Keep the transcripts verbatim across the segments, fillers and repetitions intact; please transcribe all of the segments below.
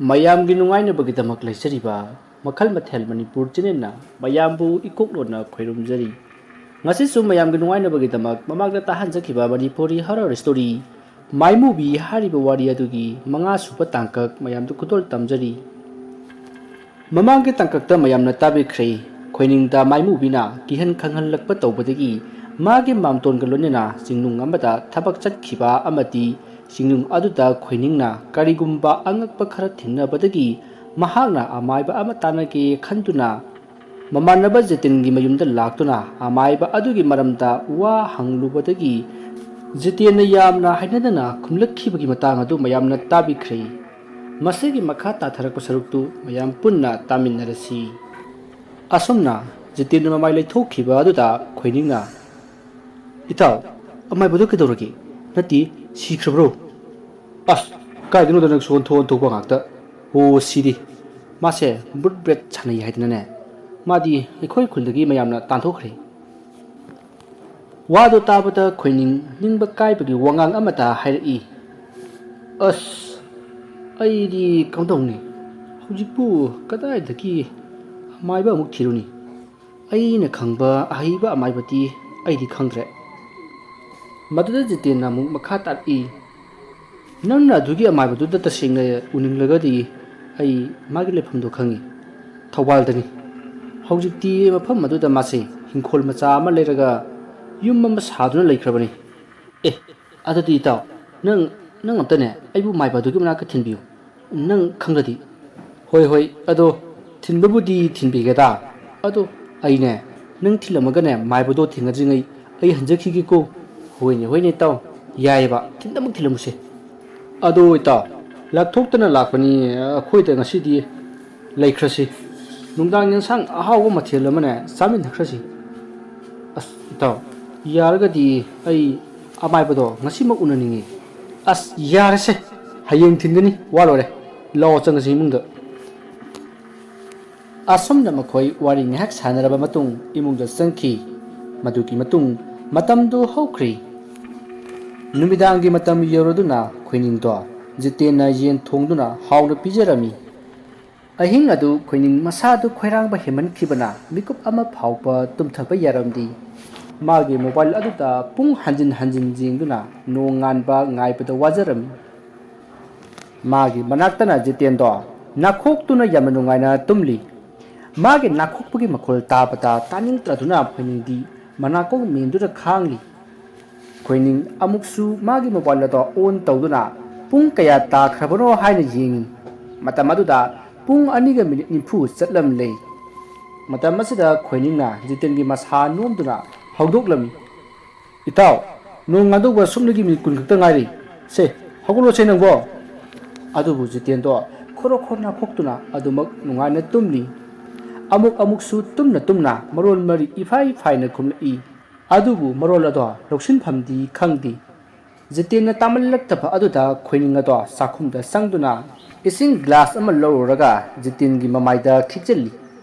ꯃꯌꯥꯝꯒꯤ ꯅꯨꯡꯉꯥꯏꯅꯕꯒꯤꯗꯃꯛ ꯂꯩꯖꯔꯤꯕ ꯃꯈꯜ ꯃꯊꯦꯜ ꯃꯅꯤꯄꯨꯔ ꯆꯦꯅꯦꯜꯅ ꯃꯌꯥꯝꯕꯨ ꯏꯀꯣꯛꯂꯣꯟꯅ ꯈꯣꯏꯔꯨꯝꯖꯔꯤ꯫ ꯉꯁꯤꯁꯨ ꯃꯌꯥꯝꯒꯤ ꯅꯨꯡꯉꯥꯏꯅꯕꯒꯤꯗꯃꯛ ꯃꯃꯥꯡꯗ ꯇꯥꯍꯟꯖꯈꯤꯕ ꯃꯅꯤꯄꯨꯔꯤ ꯍꯣꯔꯔ ꯁ꯭ꯇꯣꯔꯤ ꯃꯥꯏꯃꯨꯕꯤ ꯍꯥꯏꯔꯤꯕ ꯋꯥꯔꯤ ꯑꯗꯨꯒꯤ ꯃꯉꯥꯁꯨꯕ ꯇꯥꯡꯀꯛ ꯃꯌꯥꯝꯗ ꯈꯨꯗꯣꯜ ꯇꯝꯖꯔꯤ꯫ ꯃꯃꯥꯡꯒꯤ ꯇꯥꯡꯀꯛꯇ ꯃꯌꯥꯝꯅ ꯇꯥꯕꯤꯈ꯭ꯔꯦ, ꯈꯣꯏꯅꯤꯡꯗ ꯃꯥꯏꯃꯨꯕꯤꯅ ꯀꯤꯍꯟ ꯈꯪꯍꯜꯂꯛꯄ ꯇꯧꯕꯗꯒꯤ ꯃꯥꯒꯤ ꯃꯥꯝꯇꯣꯟꯒ ꯂꯣꯏꯅꯅ ꯆꯤꯡꯅꯨꯡ ꯑꯃꯗ ꯊꯕꯛ ꯆꯠꯈꯤꯕ ꯑꯃꯗꯤ ꯆꯤꯡꯅꯨꯡ ꯑꯗꯨꯗ ꯈꯣꯏꯅꯤꯡꯅ ꯀꯔꯤꯒꯨꯝꯕ ꯑꯉꯛꯄ ꯈꯔ ꯊꯦꯡꯅꯕꯗꯒꯤ ꯃꯍꯥꯛꯅ ꯑꯃꯥꯏꯕ ꯑꯃ ꯇꯥꯟꯅꯒꯦ ꯈꯟꯗꯨꯅ ꯃꯃꯥꯟꯅꯕ ꯖꯤꯇꯦꯟꯒꯤ ꯃꯌꯨꯝꯗ ꯂꯥꯛꯇꯨꯅ ꯑꯃꯥꯏꯕ ꯑꯗꯨꯒꯤ ꯃꯔꯝꯗ ꯋꯥ ꯍꯪꯂꯨꯕꯗꯒꯤ ꯖꯤꯇꯦꯟꯅ ꯌꯥꯝꯅ ꯍꯩꯅꯗꯅ ꯈꯨꯝꯂꯛꯈꯤꯕꯒꯤ ꯃꯇꯥꯡ ꯑꯗꯨ ꯃꯌꯥꯝꯅ ꯇꯥꯕꯤꯈ꯭ꯔꯦ꯫ ꯃꯁꯤꯒꯤ ꯃꯈꯥ ꯇꯥꯊꯔꯛꯄ ꯁꯔꯨꯛꯇꯨ ꯃꯌꯥꯝ ꯄꯨꯟꯅ ꯇꯥꯃꯤꯟꯅꯔꯁꯤ꯫ ꯑꯁꯨꯝꯅ ꯖꯤꯇꯦꯟꯅ ꯃꯃꯥꯏ ꯂꯩꯊꯣꯛꯈꯤꯕ ꯑꯗꯨꯗ ꯈꯣꯏꯅꯤꯡꯅ, "ꯏꯇꯥꯎ, ꯑꯃꯥꯏꯕꯗꯣ ꯀꯩꯗꯧꯔꯒꯦ? ꯅꯠꯇꯦ, ꯁꯤꯈ꯭ꯔꯕ꯭ꯔꯣ?" "ꯑꯁ, ꯀꯥꯏꯗꯩꯅꯣꯗ, ꯅꯪꯁꯨ ꯑꯣꯟꯊꯣꯛ ꯑꯣꯟꯊꯣꯛꯄ ꯉꯥꯛꯇ꯫ ꯑꯣ, ꯁꯤꯗꯤ꯫ ꯃꯥꯁꯦ ꯕ꯭ꯔꯨꯠ ꯕ꯭ꯔꯦꯠ ꯁꯥꯟꯅꯩ ꯍꯥꯏꯗꯅꯅꯦ꯫ ꯃꯥꯗꯤ ꯑꯩꯈꯣꯏ ꯈꯨꯜꯗꯒꯤ ꯃꯌꯥꯝꯅ ꯇꯥꯟꯊꯣꯛꯈ꯭ꯔꯦ꯫" ꯋꯥꯗꯣ ꯇꯥꯕꯗ ꯈꯣꯏꯅꯤꯡ ꯅꯤꯡꯕ ꯀꯥꯏꯕꯒꯤ ꯋꯥꯉꯥꯡ ꯑꯃꯇ ꯍꯥꯏꯔꯛꯏ꯫ "ꯑꯁ, ꯑꯩꯗꯤ ꯀꯝꯗꯧꯅꯤ? ꯍꯧꯖꯤꯛꯄꯨ ꯀꯗꯥꯏꯗꯒꯤ ꯑꯃꯥꯏꯕ ꯑꯃꯨꯛ ꯊꯤꯔꯨꯅꯤ? ꯑꯩꯅ ꯈꯪꯕ ꯑꯍꯩꯕ ꯑꯃꯥꯏꯕꯗꯤ ꯑꯩꯗꯤ ꯈꯪꯗ꯭ꯔꯦ꯫" ꯃꯗꯨꯗ ꯖꯤꯇꯦꯟꯅ ꯑꯃꯨꯛ ꯃꯈꯥ ꯇꯥꯔꯛꯏ, "ꯅꯪꯅ ꯑꯗꯨꯒꯤ ꯑꯃꯥꯏꯕꯗꯨꯗ ꯇꯁꯦꯡꯅ ꯎꯅꯤꯡꯂꯒꯗꯤ ꯑꯩ ꯃꯥꯒꯤ ꯂꯩꯐꯝꯗꯣ ꯈꯪꯉꯤ꯫ ꯊꯧꯕꯥꯜꯗꯅꯤ꯫ ꯍꯧꯖꯤꯛꯇꯤ ꯃꯐꯝ ꯑꯗꯨꯗ ꯃꯥꯁꯦ ꯍꯤꯡꯈꯣꯜ ꯃꯆꯥ ꯑꯃ ꯂꯩꯔꯒ ꯌꯨꯝ ꯑꯃ ꯁꯥꯗꯨꯅ ꯂꯩꯈ꯭ꯔꯕꯅꯤ꯫" "ꯑꯦ, ꯑꯗꯨꯗꯤ ꯏꯇꯥꯎ, ꯅꯪ, ꯅꯪ ꯑꯝꯇꯅꯦ ꯑꯩꯕꯨ ꯃꯥꯏꯕ ꯑꯗꯨꯒꯤ ꯃꯅꯥꯛꯇ ꯊꯤꯟꯕꯤꯌꯨ꯫ ꯅꯪ ꯈꯪꯂꯗꯤ꯫" "ꯍꯣꯏ, ꯍꯣꯏ, ꯑꯗꯣ ꯊꯤꯟꯕꯕꯨꯗꯤ ꯊꯤꯟꯕꯤꯒꯦꯗ꯫ ꯑꯗꯣ ꯑꯩꯅꯦ, ꯅꯪ ꯊꯤꯜꯂꯝꯃꯒꯅꯦ, ꯃꯥꯏꯕꯗꯣ ꯊꯦꯡꯅꯗ꯭ꯔꯤꯉꯩ ꯑꯩ ꯍꯟꯖꯈꯤꯒꯦꯀꯣ꯫" "ꯍꯣꯏꯅꯦ, ꯍꯣꯏꯅꯦ, ꯏꯇꯥꯎ, ꯌꯥꯏꯌꯦꯕ, ꯊꯤꯟꯗꯃꯛ ꯊꯤꯜꯂꯝꯃꯨꯁꯦ꯫" "ꯑꯗꯣ ꯏꯇꯥꯎ, ꯂꯥꯛꯊꯣꯛꯇꯅ ꯂꯥꯛꯄꯅꯤ, ꯑꯩꯈꯣꯏꯗ ꯉꯁꯤꯗꯤ ꯂꯩꯈ꯭ꯔꯁꯤ꯫ ꯅꯨꯡꯗꯥꯡ ꯌꯦꯟꯁꯥꯡ ꯑꯍꯥꯎꯕ ꯃꯊꯦꯜ ꯑꯃꯅꯦ ꯆꯥꯃꯤꯟꯅꯈ꯭ꯔꯁꯤ꯫" "ꯑꯁ, ꯏꯇꯥꯎ, ꯌꯥꯔꯒꯗꯤ ꯑꯩ ꯑꯃꯥꯏꯕꯗꯣ ꯉꯁꯤꯃꯛ ꯎꯅꯅꯤꯡꯉꯤ꯫" "ꯑꯁ, ꯌꯥꯔꯦꯁꯦ, ꯍꯌꯦꯡ ꯊꯤꯟꯒꯅꯤ, ꯋꯥ ꯂꯣꯏꯔꯦ꯫ ꯂꯥꯛꯑꯣ, ꯆꯪꯉꯁꯤ ꯏꯃꯨꯡꯗ꯫" ꯑꯁꯨꯝꯅ ꯃꯈꯣꯏ ꯋꯥꯔꯤ ꯉꯥꯏꯍꯥꯛ ꯁꯥꯟꯅꯔꯕ ꯃꯇꯨꯡ ꯏꯃꯨꯡꯗ ꯆꯪꯈꯤ꯫ ꯃꯗꯨꯒꯤ ꯃꯇꯨꯡ ꯃꯇꯝꯗꯨ ꯍꯧꯈ꯭ꯔꯤ꯫ ꯅꯨꯃꯤꯗꯥꯡꯒꯤ ꯃꯇꯝ ꯌꯧꯔꯗꯨꯅ ꯈꯣꯏꯅꯤꯡꯗꯣ ꯖꯤꯇꯦꯟꯅ ꯌꯦꯟ ꯊꯣꯡꯗꯨꯅ ꯍꯥꯎꯅ ꯄꯤꯖꯔꯝꯃꯤ꯫ ꯑꯍꯤꯡ ꯑꯗꯨ ꯈꯣꯏꯅꯤꯡ ꯃꯁꯥꯗꯨ ꯈꯣꯏꯔꯥꯡꯕ ꯍꯦꯟꯃꯟꯈꯤꯕꯅ ꯃꯤꯀꯨꯞ ꯑꯃ ꯐꯥꯎꯕ ꯇꯨꯝꯊꯕ ꯌꯥꯔꯝꯗꯦ꯫ ꯃꯥꯒꯤ ꯃꯣꯕꯥꯏꯜ ꯑꯗꯨꯗ ꯄꯨꯡ ꯍꯟꯖꯤꯟ ꯍꯟꯖꯤꯟ ꯌꯦꯡꯗꯨꯅ ꯅꯣꯡ ꯉꯥꯟꯕ ꯉꯥꯏꯕꯗ ꯋꯥꯖꯔꯝꯃꯤ꯫ ꯃꯥꯒꯤ ꯃꯅꯥꯛꯇꯅ ꯖꯤꯇꯦꯟꯗꯣ ꯅꯥꯈꯣꯛꯇꯨꯅ ꯌꯥꯝꯅ ꯅꯨꯡꯉꯥꯏꯅ ꯇꯨꯝꯂꯤ꯫ ꯃꯥꯒꯤ ꯅꯥꯈꯣꯛꯄꯒꯤ ꯃꯈꯣꯜ ꯇꯥꯕꯗ ꯇꯥꯅꯤꯡꯗ꯭ꯔꯗꯨꯅ ꯈꯣꯏꯅꯤꯡꯗꯤ ꯃꯅꯥꯀꯣꯡ ꯃꯦꯟꯗꯨꯅ ꯈꯥꯡꯂꯤ꯫ ꯈꯣꯏꯅꯤꯡ ꯑꯃꯨꯛꯁꯨ ꯃꯥꯒꯤ ꯃꯣꯕꯥꯏꯜ ꯑꯗꯣ ꯑꯣꯟ ꯇꯧꯗꯨꯅ ꯄꯨꯡ ꯀꯌꯥ ꯇꯥꯈ꯭ꯔꯕꯅꯣ ꯍꯥꯏꯅ ꯌꯦꯡꯉꯤ꯫ ꯃꯇꯝ ꯑꯗꯨꯗ ꯄꯨꯡ ꯑꯅꯤꯒ ꯃꯤꯅꯤꯠ ꯅꯤꯐꯨ ꯆꯠꯂꯝꯂꯦ꯫ ꯃꯇꯝ ꯑꯁꯤꯗ ꯈꯣꯏꯅꯤꯡꯅ ꯖꯤꯇꯦꯟꯒꯤ ꯃꯁꯥ ꯅꯣꯝꯗꯨꯅ ꯍꯧꯗꯣꯛꯂꯝꯃꯤ꯫ "ꯏꯇꯥꯎ, ꯅꯣꯡ ꯉꯥꯟꯗꯧꯕ ꯁꯨꯞꯅꯒꯤ ꯃꯤꯅꯤꯠ ꯀꯨꯟ ꯈꯛꯇ ꯉꯥꯏꯔꯤ꯫ ꯁꯦ, ꯍꯧꯒꯠꯂꯣꯁꯦ ꯅꯪꯕꯣ!" ꯑꯗꯨꯕꯨ ꯖꯤꯇꯦꯟꯗꯣ ꯈꯣꯔꯣ ꯈꯣꯔꯣ ꯅꯥꯈꯣꯛꯇꯨꯅ ꯑꯗꯨꯃꯛ ꯅꯨꯡꯉꯥꯏꯅ ꯇꯨꯝꯂꯤ꯫ ꯑꯃꯨꯛ ꯑꯃꯨꯛꯁꯨ ꯇꯨꯝꯅ ꯇꯨꯝꯅ ꯃꯔꯣꯜ ꯃꯔꯤ ꯏꯐꯥꯏ ꯐꯥꯏꯅ ꯈꯨꯝꯂꯛꯏ꯫ ꯑꯗꯨꯕꯨ ꯃꯔꯣꯜ ꯑꯗꯣ ꯂꯧꯁꯤꯟꯐꯝꯗꯤ ꯈꯪꯗꯦ꯫ ꯖꯤꯇꯦꯟꯅ ꯇꯥꯃꯜꯂꯛꯇꯕ ꯑꯗꯨꯗ ꯈꯣꯏꯅꯤꯡ ꯑꯗꯣ ꯆꯥꯛꯈꯨꯝꯗ ꯆꯪꯗꯨꯅ ꯏꯁꯤꯡ ꯒ꯭ꯂꯥꯁ ꯑꯃ ꯂꯧꯔꯨꯔꯒ ꯖꯤꯇꯦꯟꯒꯤ ꯃꯃꯥꯏꯗ ꯈꯤꯛꯆꯤꯜꯂꯤ꯫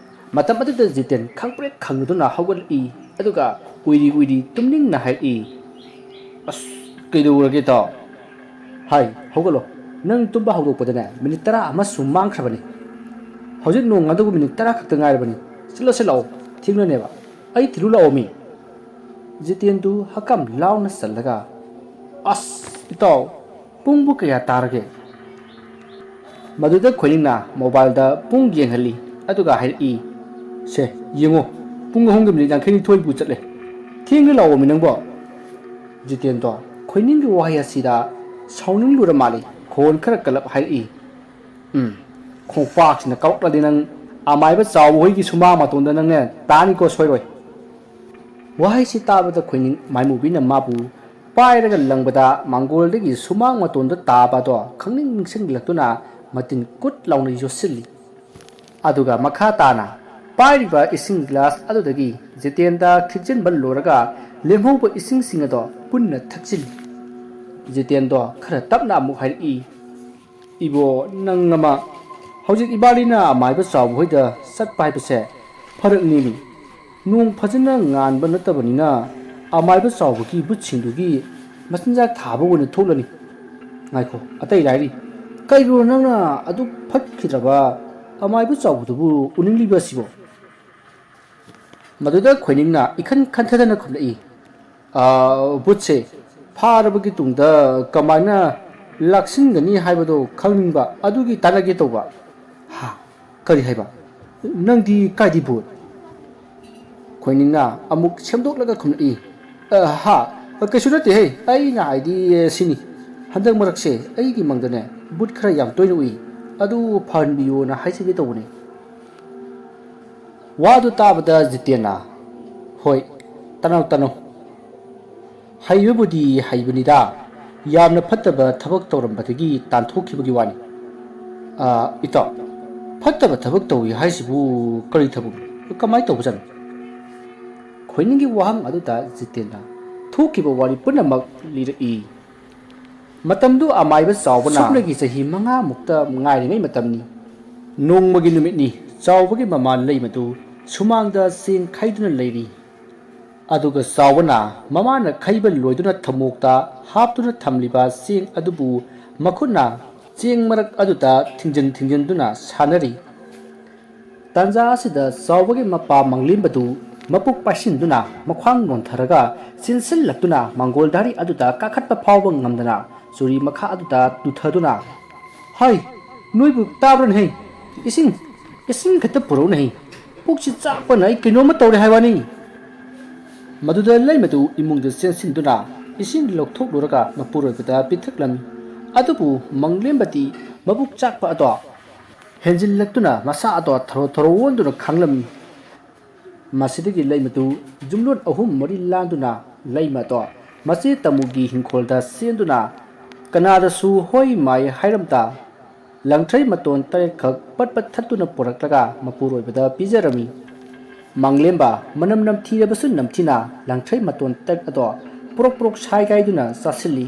ꯃꯇꯝ ꯑꯗꯨꯗ ꯖꯤꯇꯦꯟ ꯈꯪꯄ꯭ꯔꯦꯛ ꯈꯪꯗꯨꯅ ꯍꯧꯒꯠꯂꯛꯏ꯫ ꯑꯗꯨꯒ ꯎꯏꯔꯤ ꯎꯏꯔꯤ ꯇꯨꯝꯅꯤꯡꯅ ꯍꯥꯏꯔꯛꯏ, "ꯑꯁ, ꯀꯩꯗꯧꯔꯒꯦ ꯏꯇꯥꯎ?" "ꯍꯥꯏ, ꯍꯧꯒꯠꯂꯣ꯫ ꯅꯪ ꯇꯨꯝꯕ ꯍꯧꯗꯣꯛꯄꯗꯅꯦ ꯃꯤꯅꯤꯠ ꯇꯔꯥ ꯑꯃꯁꯨ ꯃꯥꯡꯈ꯭ꯔꯕꯅꯤ꯫ ꯍꯧꯖꯤꯛ ꯅꯣꯡ ꯉꯥꯟꯗꯧꯕ ꯃꯤꯅꯤꯠ ꯇꯔꯥ ꯈꯛꯇ ꯉꯥꯏꯔꯕꯅꯤ꯫ ꯆꯠꯂꯁꯤ ꯂꯥꯛꯑꯣ, ꯊꯦꯡꯅꯅꯦꯕ꯫ ꯑꯩ ꯊꯤꯜꯂꯨ ꯂꯥꯛꯑꯣ ꯃꯤ!" ꯖꯤꯇꯦꯟꯗꯨ ꯍꯀꯝ ꯂꯥꯎꯅ ꯆꯜꯂꯒ, "ꯑꯁ, ꯏꯇꯥꯎ, ꯄꯨꯡꯕꯨ ꯀꯌꯥ ꯇꯥꯔꯒꯦ?" ꯃꯗꯨꯗ ꯈꯣꯏꯅꯤꯡꯅ ꯃꯣꯕꯥꯏꯜꯗ ꯄꯨꯡ ꯌꯦꯡꯍꯜꯂꯤ꯫ ꯑꯗꯨꯒ ꯍꯥꯏꯔꯛꯏ, "ꯁꯦ, ꯌꯦꯡꯉꯣ, ꯄꯨꯡ ꯑꯍꯨꯝꯒ ꯃꯤꯅꯤꯠ ꯌꯥꯡꯈꯩꯅꯤꯊꯣꯏꯕꯨ ꯆꯠꯂꯦ꯫ ꯊꯦꯡꯂꯦ ꯂꯥꯛꯑꯣꯃꯤ ꯅꯪꯕꯣ!" ꯖꯤꯇꯦꯟꯗꯣ ꯈꯣꯏꯅꯤꯡꯒꯤ ꯋꯥꯍꯩ ꯑꯁꯤꯗ ꯁꯥꯎꯅꯤꯡꯂꯨꯔ ꯃꯥꯜꯂꯤ꯫ ꯈꯣꯟ ꯈꯔ ꯀꯜꯂꯞ ꯍꯥꯏꯔꯛꯏ, "ꯎꯝ, ꯈꯣꯡꯄꯥꯛꯁꯤꯅ ꯀꯥꯎꯔꯛꯂꯗꯤ ꯅꯪ ꯑꯃꯥꯏꯕ ꯆꯥꯎꯕ ꯍꯣꯏꯒꯤ ꯁꯨꯃꯥꯡ ꯃꯇꯣꯟꯗ ꯅꯪꯅꯦ ꯇꯥꯅꯤꯀꯣ ꯁꯣꯏꯔꯣꯏ!" ꯋꯥꯍꯩꯁꯤ ꯇꯥꯕꯗ ꯈꯣꯏꯅꯤꯡ ꯃꯥꯏꯃꯨꯕꯤꯅ ꯃꯥꯕꯨ ꯄꯥꯏꯔꯒ ꯂꯪꯕꯗ ꯃꯥꯡꯒꯣꯜꯗꯒꯤ ꯁꯨꯃꯥꯡ ꯃꯇꯣꯟꯗ ꯇꯥꯕ ꯑꯗꯣ ꯈꯪꯅꯤꯡ ꯅꯤꯡꯁꯤꯡꯂꯛꯇꯨꯅ ꯃꯇꯤꯟ ꯀꯨꯠ ꯂꯥꯎꯅ ꯌꯣꯠꯁꯤꯜꯂꯤ꯫ ꯑꯗꯨꯒ ꯃꯈꯥ ꯇꯥꯅ ꯄꯥꯏꯔꯤꯕ ꯏꯁꯤꯡ ꯒ꯭ꯂꯥꯁ ꯑꯗꯨꯗꯒꯤ ꯖꯤꯇꯦꯟꯗ ꯈꯤꯛꯆꯤꯟꯕ ꯂꯣꯏꯔꯒ ꯂꯦꯝꯍꯧꯕ ꯏꯁꯤꯡꯁꯤꯡ ꯑꯗꯣ ꯄꯨꯟꯅ ꯊꯛꯆꯤꯜꯂꯤ꯫ ꯖꯤꯇꯦꯟꯗꯣ ꯈꯔ ꯇꯞꯅ ꯑꯃꯨꯛ ꯍꯥꯏꯔꯛꯏ, "ꯏꯕꯣ, ꯅꯪ ꯑꯃ, ꯍꯧꯖꯤꯛ ꯏꯕꯥꯅꯤꯅ ꯑꯃꯥꯏꯕ ꯆꯥꯎꯕ ꯍꯣꯏꯗ ꯆꯠꯄ ꯍꯥꯏꯕꯁꯦ ꯐꯔꯛꯅꯦꯃꯤ꯫ ꯅꯣꯡ ꯐꯖꯅ ꯉꯥꯟꯕ ꯅꯠꯇꯕꯅꯤꯅ ꯑꯃꯥꯏꯕ ꯆꯥꯎꯕꯒꯤ ꯕꯨꯠꯁꯤꯡꯗꯨꯒꯤ ꯃꯆꯤꯟꯖꯥꯛ ꯊꯥꯕ ꯑꯣꯏꯅ ꯊꯣꯛꯂꯅꯤ꯫ ꯉꯥꯏꯈꯣ, ꯑꯇꯩ ꯂꯥꯏꯔꯤ꯫ ꯀꯩꯅꯣ ꯅꯪꯅ ꯑꯗꯨꯛ ꯐꯠꯈꯤꯗ꯭ꯔꯕ ꯑꯃꯥꯏꯕ ꯆꯥꯎꯕꯗꯨꯕꯨ ꯎꯅꯤꯡꯂꯤꯕ ꯑꯁꯤꯕꯣ? ꯃꯗꯨꯗ ꯈꯣꯏꯅꯤꯡꯅ ꯏꯈꯟ ꯈꯟꯊꯗꯅ ꯈꯨꯝꯂꯛꯏ, "ꯑꯥ, ꯚꯨꯠꯁꯦ ꯐꯥꯔꯕꯒꯤ ꯇꯨꯡꯗ ꯀꯃꯥꯏꯅ ꯂꯥꯛꯁꯤꯟꯒꯅꯤ ꯍꯥꯏꯕꯗꯣ ꯈꯪꯅꯤꯡꯕ ꯑꯗꯨꯒꯤ ꯇꯥꯟꯅꯒꯦ ꯇꯧꯕ"꯫ "ꯍꯥ? ꯀꯔꯤ ꯍꯥꯏꯕ? ꯅꯪꯗꯤ ꯀꯥꯏꯗꯤ ꯚꯨꯠ?" ꯈꯣꯏꯅꯤꯡꯅ ꯑꯃꯨꯛ ꯁꯦꯝꯗꯣꯛꯂꯒ ꯈꯨꯝꯂꯛꯏ, "ꯑ, ꯍꯥ, ꯀꯩꯁꯨ ꯅꯠꯇꯦꯍꯦ, ꯑꯩꯅ ꯍꯥꯏꯗꯤ, ꯑꯦ, ꯁꯤꯅꯤ, ꯍꯟꯗꯛ ꯃꯔꯛꯁꯦ ꯑꯩꯒꯤ ꯃꯪꯗꯅꯦ ꯚꯨꯠ ꯈꯔ ꯌꯥꯝ ꯇꯣꯏꯅ ꯎꯏ, ꯑꯗꯨ ꯐꯍꯟꯕꯤꯌꯣꯅ ꯍꯥꯏꯖꯒꯦ ꯇꯧꯕꯅꯤ"꯫ ꯋꯥꯗꯨ ꯇꯥꯕꯗ ꯖꯤꯇꯦꯟꯅ, "ꯍꯣꯏ, ꯇꯅꯧ, ꯇꯅꯧ꯫ ꯍꯩꯕꯕꯨꯗꯤ ꯍꯩꯕꯅꯤꯗ, ꯌꯥꯝꯅ ꯐꯠꯇꯕ ꯊꯕꯛ ꯇꯧꯔꯝꯕꯗꯒꯤ ꯇꯥꯟꯊꯣꯛꯈꯤꯕꯒꯤ ꯋꯥꯅꯤ"꯫ "ꯑ, ꯏꯇꯥꯎ, ꯐꯠꯇꯕ ꯊꯕꯛ ꯇꯧꯏ ꯍꯥꯏꯁꯤꯕꯨ ꯀꯔꯤ ꯊꯕꯛꯅꯣ? ꯀꯃꯥꯏꯅ ꯇꯧꯕꯖꯥꯠꯅꯣ?" ꯈꯣꯏꯅꯤꯡꯒꯤ ꯋꯥꯍꯪ ꯑꯗꯨꯗ ꯖꯤꯇꯦꯟꯅ ꯊꯣꯛꯈꯤꯕ ꯋꯥꯔꯤ ꯄꯨꯝꯅꯃꯛ ꯂꯤꯔꯛꯏ꯫ ꯃꯇꯝꯗꯨ ꯑꯃꯥꯏꯕ ꯆꯥꯎꯕꯅ ꯁꯨꯞꯅꯒꯤ ꯆꯍꯤ ꯃꯉꯥꯃꯨꯛꯇ ꯉꯥꯏꯔꯤꯉꯩ ꯃꯇꯝꯅꯤ꯫ ꯅꯣꯡꯃꯒꯤ ꯅꯨꯃꯤꯠꯅꯤ꯫ ꯆꯥꯎꯕꯒꯤ ꯃꯃꯥ ꯂꯩꯃꯗꯨ ꯁꯨꯃꯥꯡꯗ ꯆꯦꯡ ꯈꯩꯗꯨꯅ ꯂꯩꯔꯤ꯫ ꯑꯗꯨꯒ ꯆꯥꯎꯕꯅ ꯃꯃꯥꯅ ꯈꯩꯕ ꯂꯣꯏꯗꯨꯅ ꯊꯝꯃꯣꯛꯇ ꯍꯥꯞꯇꯨꯅ ꯊꯝꯂꯤꯕ ꯆꯦꯡ ꯑꯗꯨꯕꯨ ꯃꯈꯨꯠꯅ ꯆꯦꯡ ꯃꯔꯛ ꯑꯗꯨꯗ ꯊꯤꯡꯖꯤꯟ ꯊꯤꯡꯖꯤꯟꯗꯨꯅ ꯁꯥꯟꯅꯔꯤ꯫ ꯇꯥꯟꯖꯥ ꯑꯁꯤꯗ ꯆꯥꯎꯕꯒꯤ ꯃꯄꯥ ꯃꯪꯂꯦꯝꯕꯗꯨ ꯃꯄꯨꯛ ꯄꯥꯏꯁꯤꯟꯗꯨꯅ ꯃꯈ꯭ꯋꯥꯡ ꯅꯣꯟꯊꯔꯒ ꯆꯦꯟꯁꯤꯜꯂꯛꯇꯨꯅ ꯃꯪꯒꯣꯜ ꯙꯥꯔꯤ ꯑꯗꯨꯗ ꯀꯥꯈꯠꯄ ꯐꯥꯎꯕ ꯉꯝꯗꯅ ꯆꯨꯔꯤ ꯃꯈꯥ ꯑꯗꯨꯗ ꯇꯨꯊꯗꯨꯅ, "ꯍꯥꯏ, ꯅꯣꯏꯕꯨ ꯇꯥꯕ꯭ꯔꯅꯦꯍꯦ? ꯏꯁꯤꯡ, ꯏꯁꯤꯡ ꯈꯛꯇ ꯄꯨꯔꯛꯎꯅꯦꯍꯦ꯫ ꯄꯨꯛꯁꯤ ꯆꯥꯛꯄꯅ ꯑꯩ ꯀꯩꯅꯣꯝꯃ ꯇꯧꯔꯦ ꯍꯥꯏꯕꯅꯤ"꯫ ꯃꯗꯨꯗ ꯂꯩꯃꯗꯨ ꯏꯃꯨꯡꯗ ꯆꯦꯟꯁꯤꯟꯗꯨꯅ ꯏꯁꯤꯡ ꯂꯧꯊꯣꯛꯂꯨꯔꯒ ꯃꯄꯨꯔꯣꯏꯕꯗ ꯄꯤꯊꯛꯂꯝꯃꯤ꯫ ꯑꯗꯨꯕꯨ ꯃꯪꯂꯦꯝꯕꯗꯤ ꯃꯕꯨꯛ ꯆꯥꯛꯄ ꯑꯗꯣ ꯍꯦꯟꯖꯤꯜꯂꯛꯇꯨꯅ ꯃꯁꯥ ꯑꯗꯣ ꯊꯔꯣ ꯊꯔꯣ ꯑꯣꯟꯗꯨꯅ ꯈꯥꯡꯂꯝꯃꯤ꯫ ꯃꯁꯤꯗꯒꯤ ꯂꯩꯃꯗꯨ ꯌꯨꯝꯂꯣꯟ ꯑꯍꯨꯝ ꯃꯔꯤ ꯂꯥꯟꯗꯨꯅ ꯂꯩꯃꯗꯣ ꯃꯆꯦ ꯇꯃꯨꯒꯤ ꯍꯤꯡꯈꯣꯜꯗ ꯆꯦꯟꯗꯨꯅ ꯀꯅꯥꯗꯁꯨ ꯍꯣꯏ ꯃꯥꯏ ꯍꯥꯏꯔꯝꯗ ꯂꯪꯊ꯭ꯔꯩ ꯃꯇꯣꯟ ꯇꯔꯦꯠꯈꯛ ꯄꯠ ꯄꯠ ꯊꯠꯇꯨꯅ ꯄꯨꯔꯛꯂꯒ ꯃꯄꯨꯔꯣꯏꯕꯗ ꯄꯤꯖꯔꯝꯃꯤ꯫ ꯃꯪꯂꯦꯝꯕ ꯃꯅꯝ ꯅꯝꯊꯤꯔꯕꯁꯨ ꯅꯝꯊꯤꯅ ꯂꯪꯊ꯭ꯔꯩ ꯃꯇꯣꯟ ꯇꯔꯦꯠ ꯑꯗꯣ ꯄ꯭ꯔꯣꯛ ꯄ꯭ꯔꯣꯛ ꯁꯥꯏꯒꯥꯏꯗꯨꯅ ꯆꯥꯁꯤꯜꯂꯤ꯫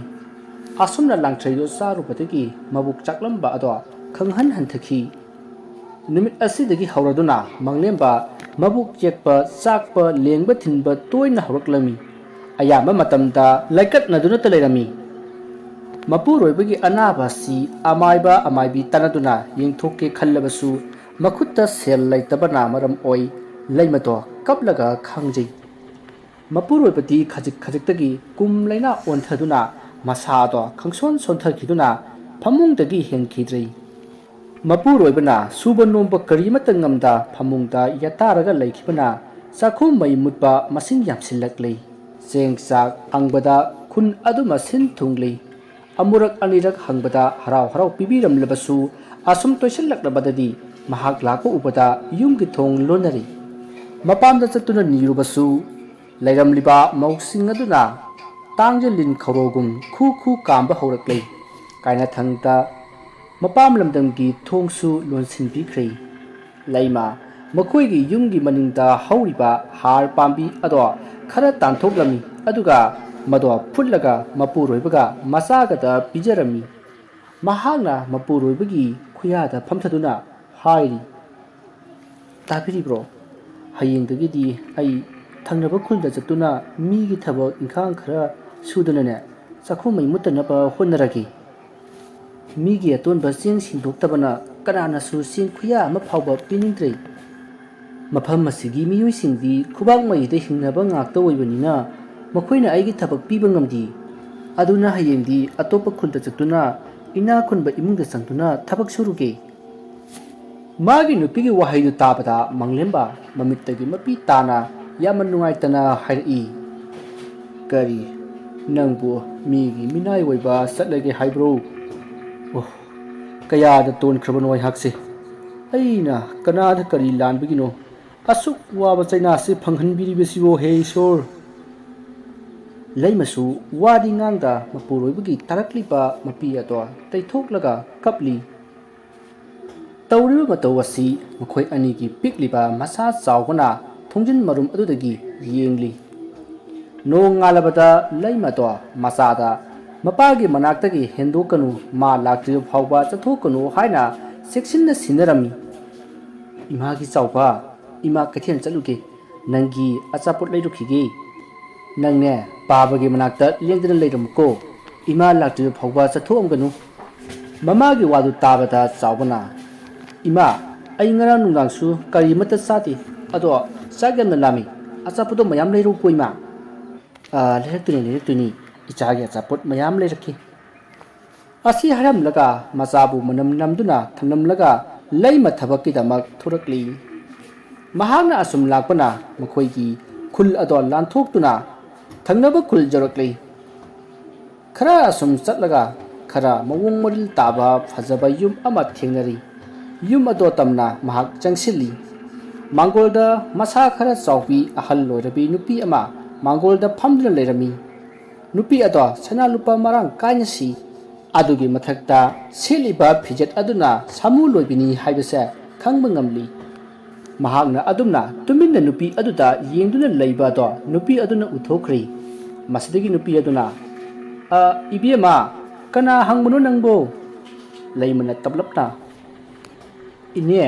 ꯑꯁꯨꯝꯅ ꯂꯪꯊ꯭ꯔꯩꯗꯨ ꯆꯥꯔꯨꯕꯗꯒꯤ ꯃꯕꯨꯛ ꯆꯥꯛꯂꯝꯕ ꯑꯗꯣ ꯈꯪꯍꯟ ꯍꯟꯊꯈꯤ꯫ ꯅꯨꯃꯤꯠ ꯑꯁꯤꯗꯒꯤ ꯍꯧꯔꯗꯨꯅ ꯃꯪꯂꯦꯝꯕ ꯃꯕꯨꯛ ꯆꯦꯛꯄ, ꯆꯥꯛꯄ, ꯂꯦꯡꯕ ꯊꯤꯟꯕ ꯇꯣꯏꯅ ꯍꯧꯔꯛꯂꯝꯃꯤ꯫ ꯑꯌꯥꯝꯕ ꯃꯇꯝꯗ ꯂꯥꯏꯀꯠꯅꯗꯨꯅꯇ ꯂꯩꯔꯝꯃꯤ꯫ ꯃꯄꯨꯔꯣꯏꯕꯒꯤ ꯑꯅꯥꯕ ꯑꯁꯤ ꯑꯃꯥꯏꯕ ꯑꯃꯥꯏꯕꯤ ꯇꯥꯟꯅꯗꯨꯅ ꯌꯦꯡꯊꯣꯛꯀꯦ ꯈꯜꯂꯕꯁꯨ, ꯃꯈꯨꯠꯇ ꯁꯦꯜ ꯂꯩꯇꯕꯅ ꯃꯔꯝ ꯑꯣꯏ ꯂꯩꯃꯗꯣ ꯀꯞꯂꯒ ꯈꯥꯡꯖꯩ꯫ ꯃꯄꯨꯔꯣꯏꯕꯗꯤ ꯈꯖꯤꯛ ꯈꯖꯤꯛꯇꯒꯤ ꯀꯨꯝ ꯂꯩꯅꯥ ꯑꯣꯟꯊꯗꯨꯅ ꯃꯁꯥꯗꯣ ꯈꯪꯁꯣꯟ ꯁꯣꯟꯊꯈꯤꯗꯨꯅ ꯐꯃꯨꯡꯗꯒꯤ ꯍꯦꯟꯈꯤꯗ꯭ꯔꯦ꯫ ꯃꯄꯨꯔꯣꯏꯕꯅ ꯁꯨꯕ ꯅꯣꯝꯕ ꯀꯔꯤꯃꯠꯇ ꯉꯝꯗ ꯐꯃꯨꯡꯗ ꯌꯥꯇꯥꯔꯒ ꯂꯩꯈꯤꯕꯅ ꯆꯥꯛꯈꯨꯝ ꯃꯩ ꯃꯨꯠꯄ ꯃꯁꯤꯡ ꯌꯥꯝꯁꯤꯜꯂꯛꯂꯤ꯫ ꯆꯦꯡ ꯆꯥꯛ ꯍꯪꯕꯗ ꯈꯨꯟ ꯑꯗꯨꯃ ꯁꯤꯟ ꯊꯨꯡꯂꯤ꯫ ꯑꯃꯨꯔꯛ ꯑꯅꯤꯔꯛ ꯍꯪꯕꯗ ꯍꯔꯥꯎ ꯍꯔꯥꯎ ꯄꯤꯕꯤꯔꯝꯂꯕꯁꯨ, ꯑꯁꯨꯝ ꯇꯣꯏꯁꯤꯜꯂꯛꯂꯕꯗꯗꯤ ꯃꯍꯥꯛ ꯂꯥꯛꯄ ꯎꯕꯗ ꯌꯨꯝꯒꯤ ꯊꯣꯡ ꯂꯣꯟꯅꯔꯤ꯫ ꯃꯄꯥꯝꯗ ꯆꯠꯇꯨꯅ ꯅꯤꯔꯨꯕꯁꯨ ꯂꯩꯔꯝꯂꯤꯕ ꯃꯧꯁꯤꯡ ꯑꯗꯨꯅ ꯇꯥꯡꯖ ꯂꯤꯟ ꯈꯧꯔꯣꯒꯨꯝ ꯈꯨ ꯈꯨ ꯀꯥꯝꯕ ꯍꯧꯔꯛꯂꯦ꯫ ꯀꯥꯏꯅꯊꯪꯗ ꯃꯄꯥꯝ ꯂꯝꯗꯝꯒꯤ ꯊꯣꯡꯁꯨ ꯂꯣꯟꯁꯤꯟꯕꯤꯈ꯭ꯔꯦ꯫ ꯂꯩꯃ ꯃꯈꯣꯏꯒꯤ ꯌꯨꯝꯒꯤ ꯃꯅꯤꯡꯗ ꯍꯧꯔꯤꯕ ꯍꯥꯔ ꯄꯥꯝꯕꯤ ꯑꯗꯣ ꯈꯔ ꯇꯥꯟꯊꯣꯛꯂꯝꯃꯤ, ꯑꯗꯨꯒ ꯃꯗꯣ ꯐꯨꯠꯂꯒ ꯃꯄꯨꯔꯣꯏꯕꯒ ꯃꯆꯥꯒꯗ ꯄꯤꯖꯔꯝꯃꯤ꯫ ꯃꯍꯥꯛꯅ ꯃꯄꯨꯔꯣꯏꯕꯒꯤ ꯈꯨꯌꯥꯗ ꯐꯝꯊꯗꯨꯅ ꯍꯥꯏꯔꯤ, "ꯇꯥꯕꯤꯔꯤꯕ꯭ꯔꯣ? ꯍꯌꯦꯡꯗꯒꯤꯗꯤ ꯑꯩ ꯊꯪꯅꯕ ꯈꯨꯜꯗ ꯆꯠꯇꯨꯅ ꯃꯤꯒꯤ ꯊꯕꯛ ꯏꯪꯈꯥꯡ ꯈꯔ ꯁꯨꯗꯨꯅꯅꯦ, ꯆꯥꯛꯈꯨꯝ ꯃꯩ ꯃꯨꯠꯇꯅꯕ ꯍꯣꯠꯅꯔꯒꯦ꯫ ꯃꯤꯒꯤ ꯑꯇꯣꯟꯕ ꯆꯦꯡ ꯁꯤꯟꯗꯣꯛꯇꯕꯅ ꯀꯅꯥꯅꯁꯨ ꯆꯦꯡ ꯈꯨꯌꯥ ꯑꯃ ꯐꯥꯎꯕ ꯄꯤꯅꯤꯡꯗ꯭ꯔꯦ꯫ ꯃꯐꯝ ꯑꯁꯤꯒꯤ ꯃꯤꯑꯣꯏꯁꯤꯡꯗꯤ ꯈꯨꯕꯥꯛ ꯃꯩꯗ ꯍꯤꯡꯅꯕ ꯉꯥꯛꯇ ꯑꯣꯏꯕꯅꯤꯅ ꯃꯈꯣꯏꯅ ꯑꯩꯒꯤ ꯊꯕꯛ ꯄꯤꯕ ꯉꯝꯗꯦ꯫ ꯑꯗꯨꯅ ꯍꯌꯦꯡꯗꯤ ꯑꯇꯣꯞꯄ ꯈꯨꯟꯗ ꯆꯠꯇꯨꯅ ꯏꯅꯥꯛ ꯈꯨꯟꯕ ꯏꯃꯨꯡꯗ ꯆꯪꯗꯨꯅ ꯊꯕꯛ ꯁꯨꯔꯨꯒꯦ꯫" ꯃꯥꯒꯤ ꯅꯨꯄꯤꯒꯤ ꯋꯥꯍꯩꯗꯨ ꯇꯥꯕꯗ ꯃꯪꯂꯦꯝꯕ ꯃꯃꯤꯠꯇꯒꯤ ꯃꯄꯤ ꯇꯥꯅ ꯌꯥꯝꯅ ꯅꯨꯡꯉꯥꯏꯇꯅ ꯍꯥꯏꯔꯛꯏ, "ꯀꯔꯤ, ꯅꯪꯕꯨ ꯃꯤꯒꯤ ꯃꯤꯅꯥꯏ ꯑꯣꯏꯕ ꯆꯠꯂꯒꯦ ꯍꯥꯏꯕ꯭ꯔꯣ? ꯑꯣ, ꯀꯌꯥꯗ ꯇꯣꯟꯈ꯭ꯔꯕꯅꯣ ꯑꯩꯍꯥꯛꯁꯦ! ꯑꯩꯅ ꯀꯅꯥꯗ ꯀꯔꯤ ꯂꯥꯟꯕꯒꯤꯅꯣ ꯑꯁꯨꯛ ꯋꯥꯕ ꯆꯩꯅꯥꯁꯤ ꯐꯪꯍꯟꯕꯤꯔꯤꯕꯁꯤꯕꯣ, ꯍꯦ ꯏꯁꯣꯔ!" ꯂꯩꯃꯁꯨ ꯋꯥꯗꯤ ꯉꯥꯡꯗ ꯃꯄꯨꯔꯣꯏꯕꯒꯤ ꯇꯥꯔꯛꯂꯤꯕ ꯃꯄꯤ ꯑꯗꯣ ꯇꯩꯊꯣꯛꯂꯒ ꯀꯞꯂꯤ꯫ ꯇꯧꯔꯤꯕ ꯃꯇꯧ ꯑꯁꯤ ꯃꯈꯣꯏ ꯑꯅꯤꯒꯤ ꯄꯤꯛꯂꯤꯕ ꯃꯆꯥ ꯆꯥꯎꯕꯅ ꯊꯣꯡꯖꯤꯟ ꯃꯔꯨꯝ ꯑꯗꯨꯗꯒꯤ ꯌꯦꯡꯂꯤ꯫ ꯅꯣꯡ ꯉꯥꯜꯂꯕꯗ ꯂꯩꯃꯗꯣ ꯃꯆꯥꯗ, "ꯃꯄꯥꯒꯤ ꯃꯅꯥꯛꯇꯒꯤ ꯍꯦꯟꯗꯣꯛꯀꯅꯨ, ꯃꯥ ꯂꯥꯛꯇ꯭ꯔꯤꯕ ꯐꯥꯎꯕ ꯆꯠꯊꯣꯛꯀꯅꯨ" ꯍꯥꯏꯅ ꯆꯦꯛꯁꯤꯟꯅ ꯁꯤꯟꯅꯔꯝꯃꯤ꯫ "ꯏꯃꯥꯒꯤ ꯆꯥꯎꯕ, ꯏꯃꯥ ꯀꯩꯊꯦꯜ ꯆꯠꯂꯨꯒꯦ, ꯅꯪꯒꯤ ꯑꯆꯥꯄꯣꯠ ꯂꯩꯔꯨꯈꯤꯒꯦ꯫ ꯅꯪꯅꯦ, ꯄꯥꯕꯒꯤ ꯃꯅꯥꯛꯇ ꯂꯦꯡꯗꯅ ꯂꯩꯔꯝꯃꯨꯀꯣ꯫ ꯏꯃꯥ ꯂꯥꯛꯇ꯭ꯔꯤꯕ ꯐꯥꯎꯕ ꯆꯠꯊꯣꯛꯑꯝꯒꯅꯨ꯫ ꯃꯃꯥꯒꯤ ꯋꯥꯗꯨ ꯇꯥꯕꯗ ꯆꯥꯎꯕꯅ, "ꯏꯃꯥ, ꯑꯩ ꯉꯔꯥꯡ ꯅꯨꯡꯗꯥꯡꯁꯨ ꯀꯔꯤꯃꯠꯇ ꯆꯥꯗꯦ, ꯑꯗꯣ ꯆꯥꯛ ꯌꯥꯝꯅ ꯂꯥꯝꯃꯤ, ꯑꯆꯥꯄꯣꯠꯇꯣ ꯃꯌꯥꯝ ꯂꯩꯔꯛꯎꯀꯣ ꯏꯃꯥ꯫" "ꯑꯥ, ꯂꯩꯔꯛꯇꯣꯏꯅꯤ, ꯂꯩꯔꯛꯇꯣꯏꯅꯤ, ꯏꯆꯥꯒꯤ ꯑꯆꯥꯄꯣꯠ ꯃꯌꯥꯝ ꯂꯩꯔꯛꯀꯦ꯫" ꯑꯁꯤ ꯍꯥꯏꯔꯝꯂꯒ ꯃꯆꯥꯕꯨ ꯃꯅꯝ ꯅꯝꯗꯨꯅ ꯊꯝꯂꯝꯂꯒ ꯂꯩꯃ ꯊꯕꯛꯀꯤꯗꯃꯛ ꯊꯣꯔꯛꯂꯤ꯫ ꯃꯍꯥꯛꯅ ꯑꯁꯨꯝ ꯂꯥꯛꯄꯅ ꯃꯈꯣꯏꯒꯤ ꯈꯨꯜ ꯑꯗꯣ ꯂꯥꯟꯊꯣꯛꯇꯨꯅ ꯊꯪꯅꯕ ꯈꯨꯜ ꯌꯧꯔꯛꯂꯤ꯫ ꯈꯔ ꯑꯁꯨꯝ ꯆꯠꯂꯒ ꯈꯔ ꯃꯑꯣꯡ ꯃꯔꯤꯜ ꯇꯥꯕ ꯐꯖꯕ ꯌꯨꯝ ꯑꯃ ꯊꯦꯡꯅꯔꯤ꯫ ꯌꯨꯝ ꯑꯗꯣ ꯇꯝꯅ ꯃꯍꯥꯛ ꯆꯪꯁꯤꯜꯂꯤ꯫ ꯃꯥꯡꯒꯣꯜꯗ ꯃꯁꯥ ꯈꯔ ꯆꯥꯎꯕꯤ ꯑꯍꯜ ꯑꯣꯏꯔꯕꯤ ꯅꯨꯄꯤ ꯑꯃ ꯃꯥꯡꯒꯣꯜꯗ ꯐꯝꯗꯨꯅ ꯂꯩꯔꯝꯃꯤ꯫ ꯅꯨꯄꯤ ꯑꯗꯣ ꯁꯅꯥ ꯂꯨꯄꯥ ꯃꯔꯥꯡ ꯀꯥꯏꯅ ꯁꯤ꯫ ꯑꯗꯨꯒꯤ ꯃꯊꯛꯇ ꯁꯦꯠꯂꯤꯕ ꯐꯤꯖꯦꯠ ꯑꯗꯨꯅ ꯁꯥꯃꯨ ꯂꯣꯏꯕꯤꯅꯤ ꯍꯥꯏꯕꯁꯦ ꯈꯪꯕ ꯉꯝꯂꯤ꯫ ꯃꯍꯥꯛꯅ ꯑꯗꯨꯝꯅ ꯇꯨꯃꯤꯟꯅ ꯅꯨꯄꯤ ꯑꯗꯨꯗ ꯌꯦꯡꯗꯨꯅ ꯂꯩꯕ ꯑꯗꯣ ꯅꯨꯄꯤ ꯑꯗꯨꯅ ꯎꯊꯣꯛꯈ꯭ꯔꯤ꯫ ꯃꯁꯤꯗꯒꯤ ꯅꯨꯄꯤ ꯑꯗꯨꯅ, "ꯑ, ꯏꯕꯦꯝꯃ, ꯀꯅꯥ ꯍꯪꯕꯅꯣ ꯅꯪꯕꯣ?" ꯂꯩꯃꯅ ꯇꯞꯂꯞꯅ, "ꯏꯅꯦ,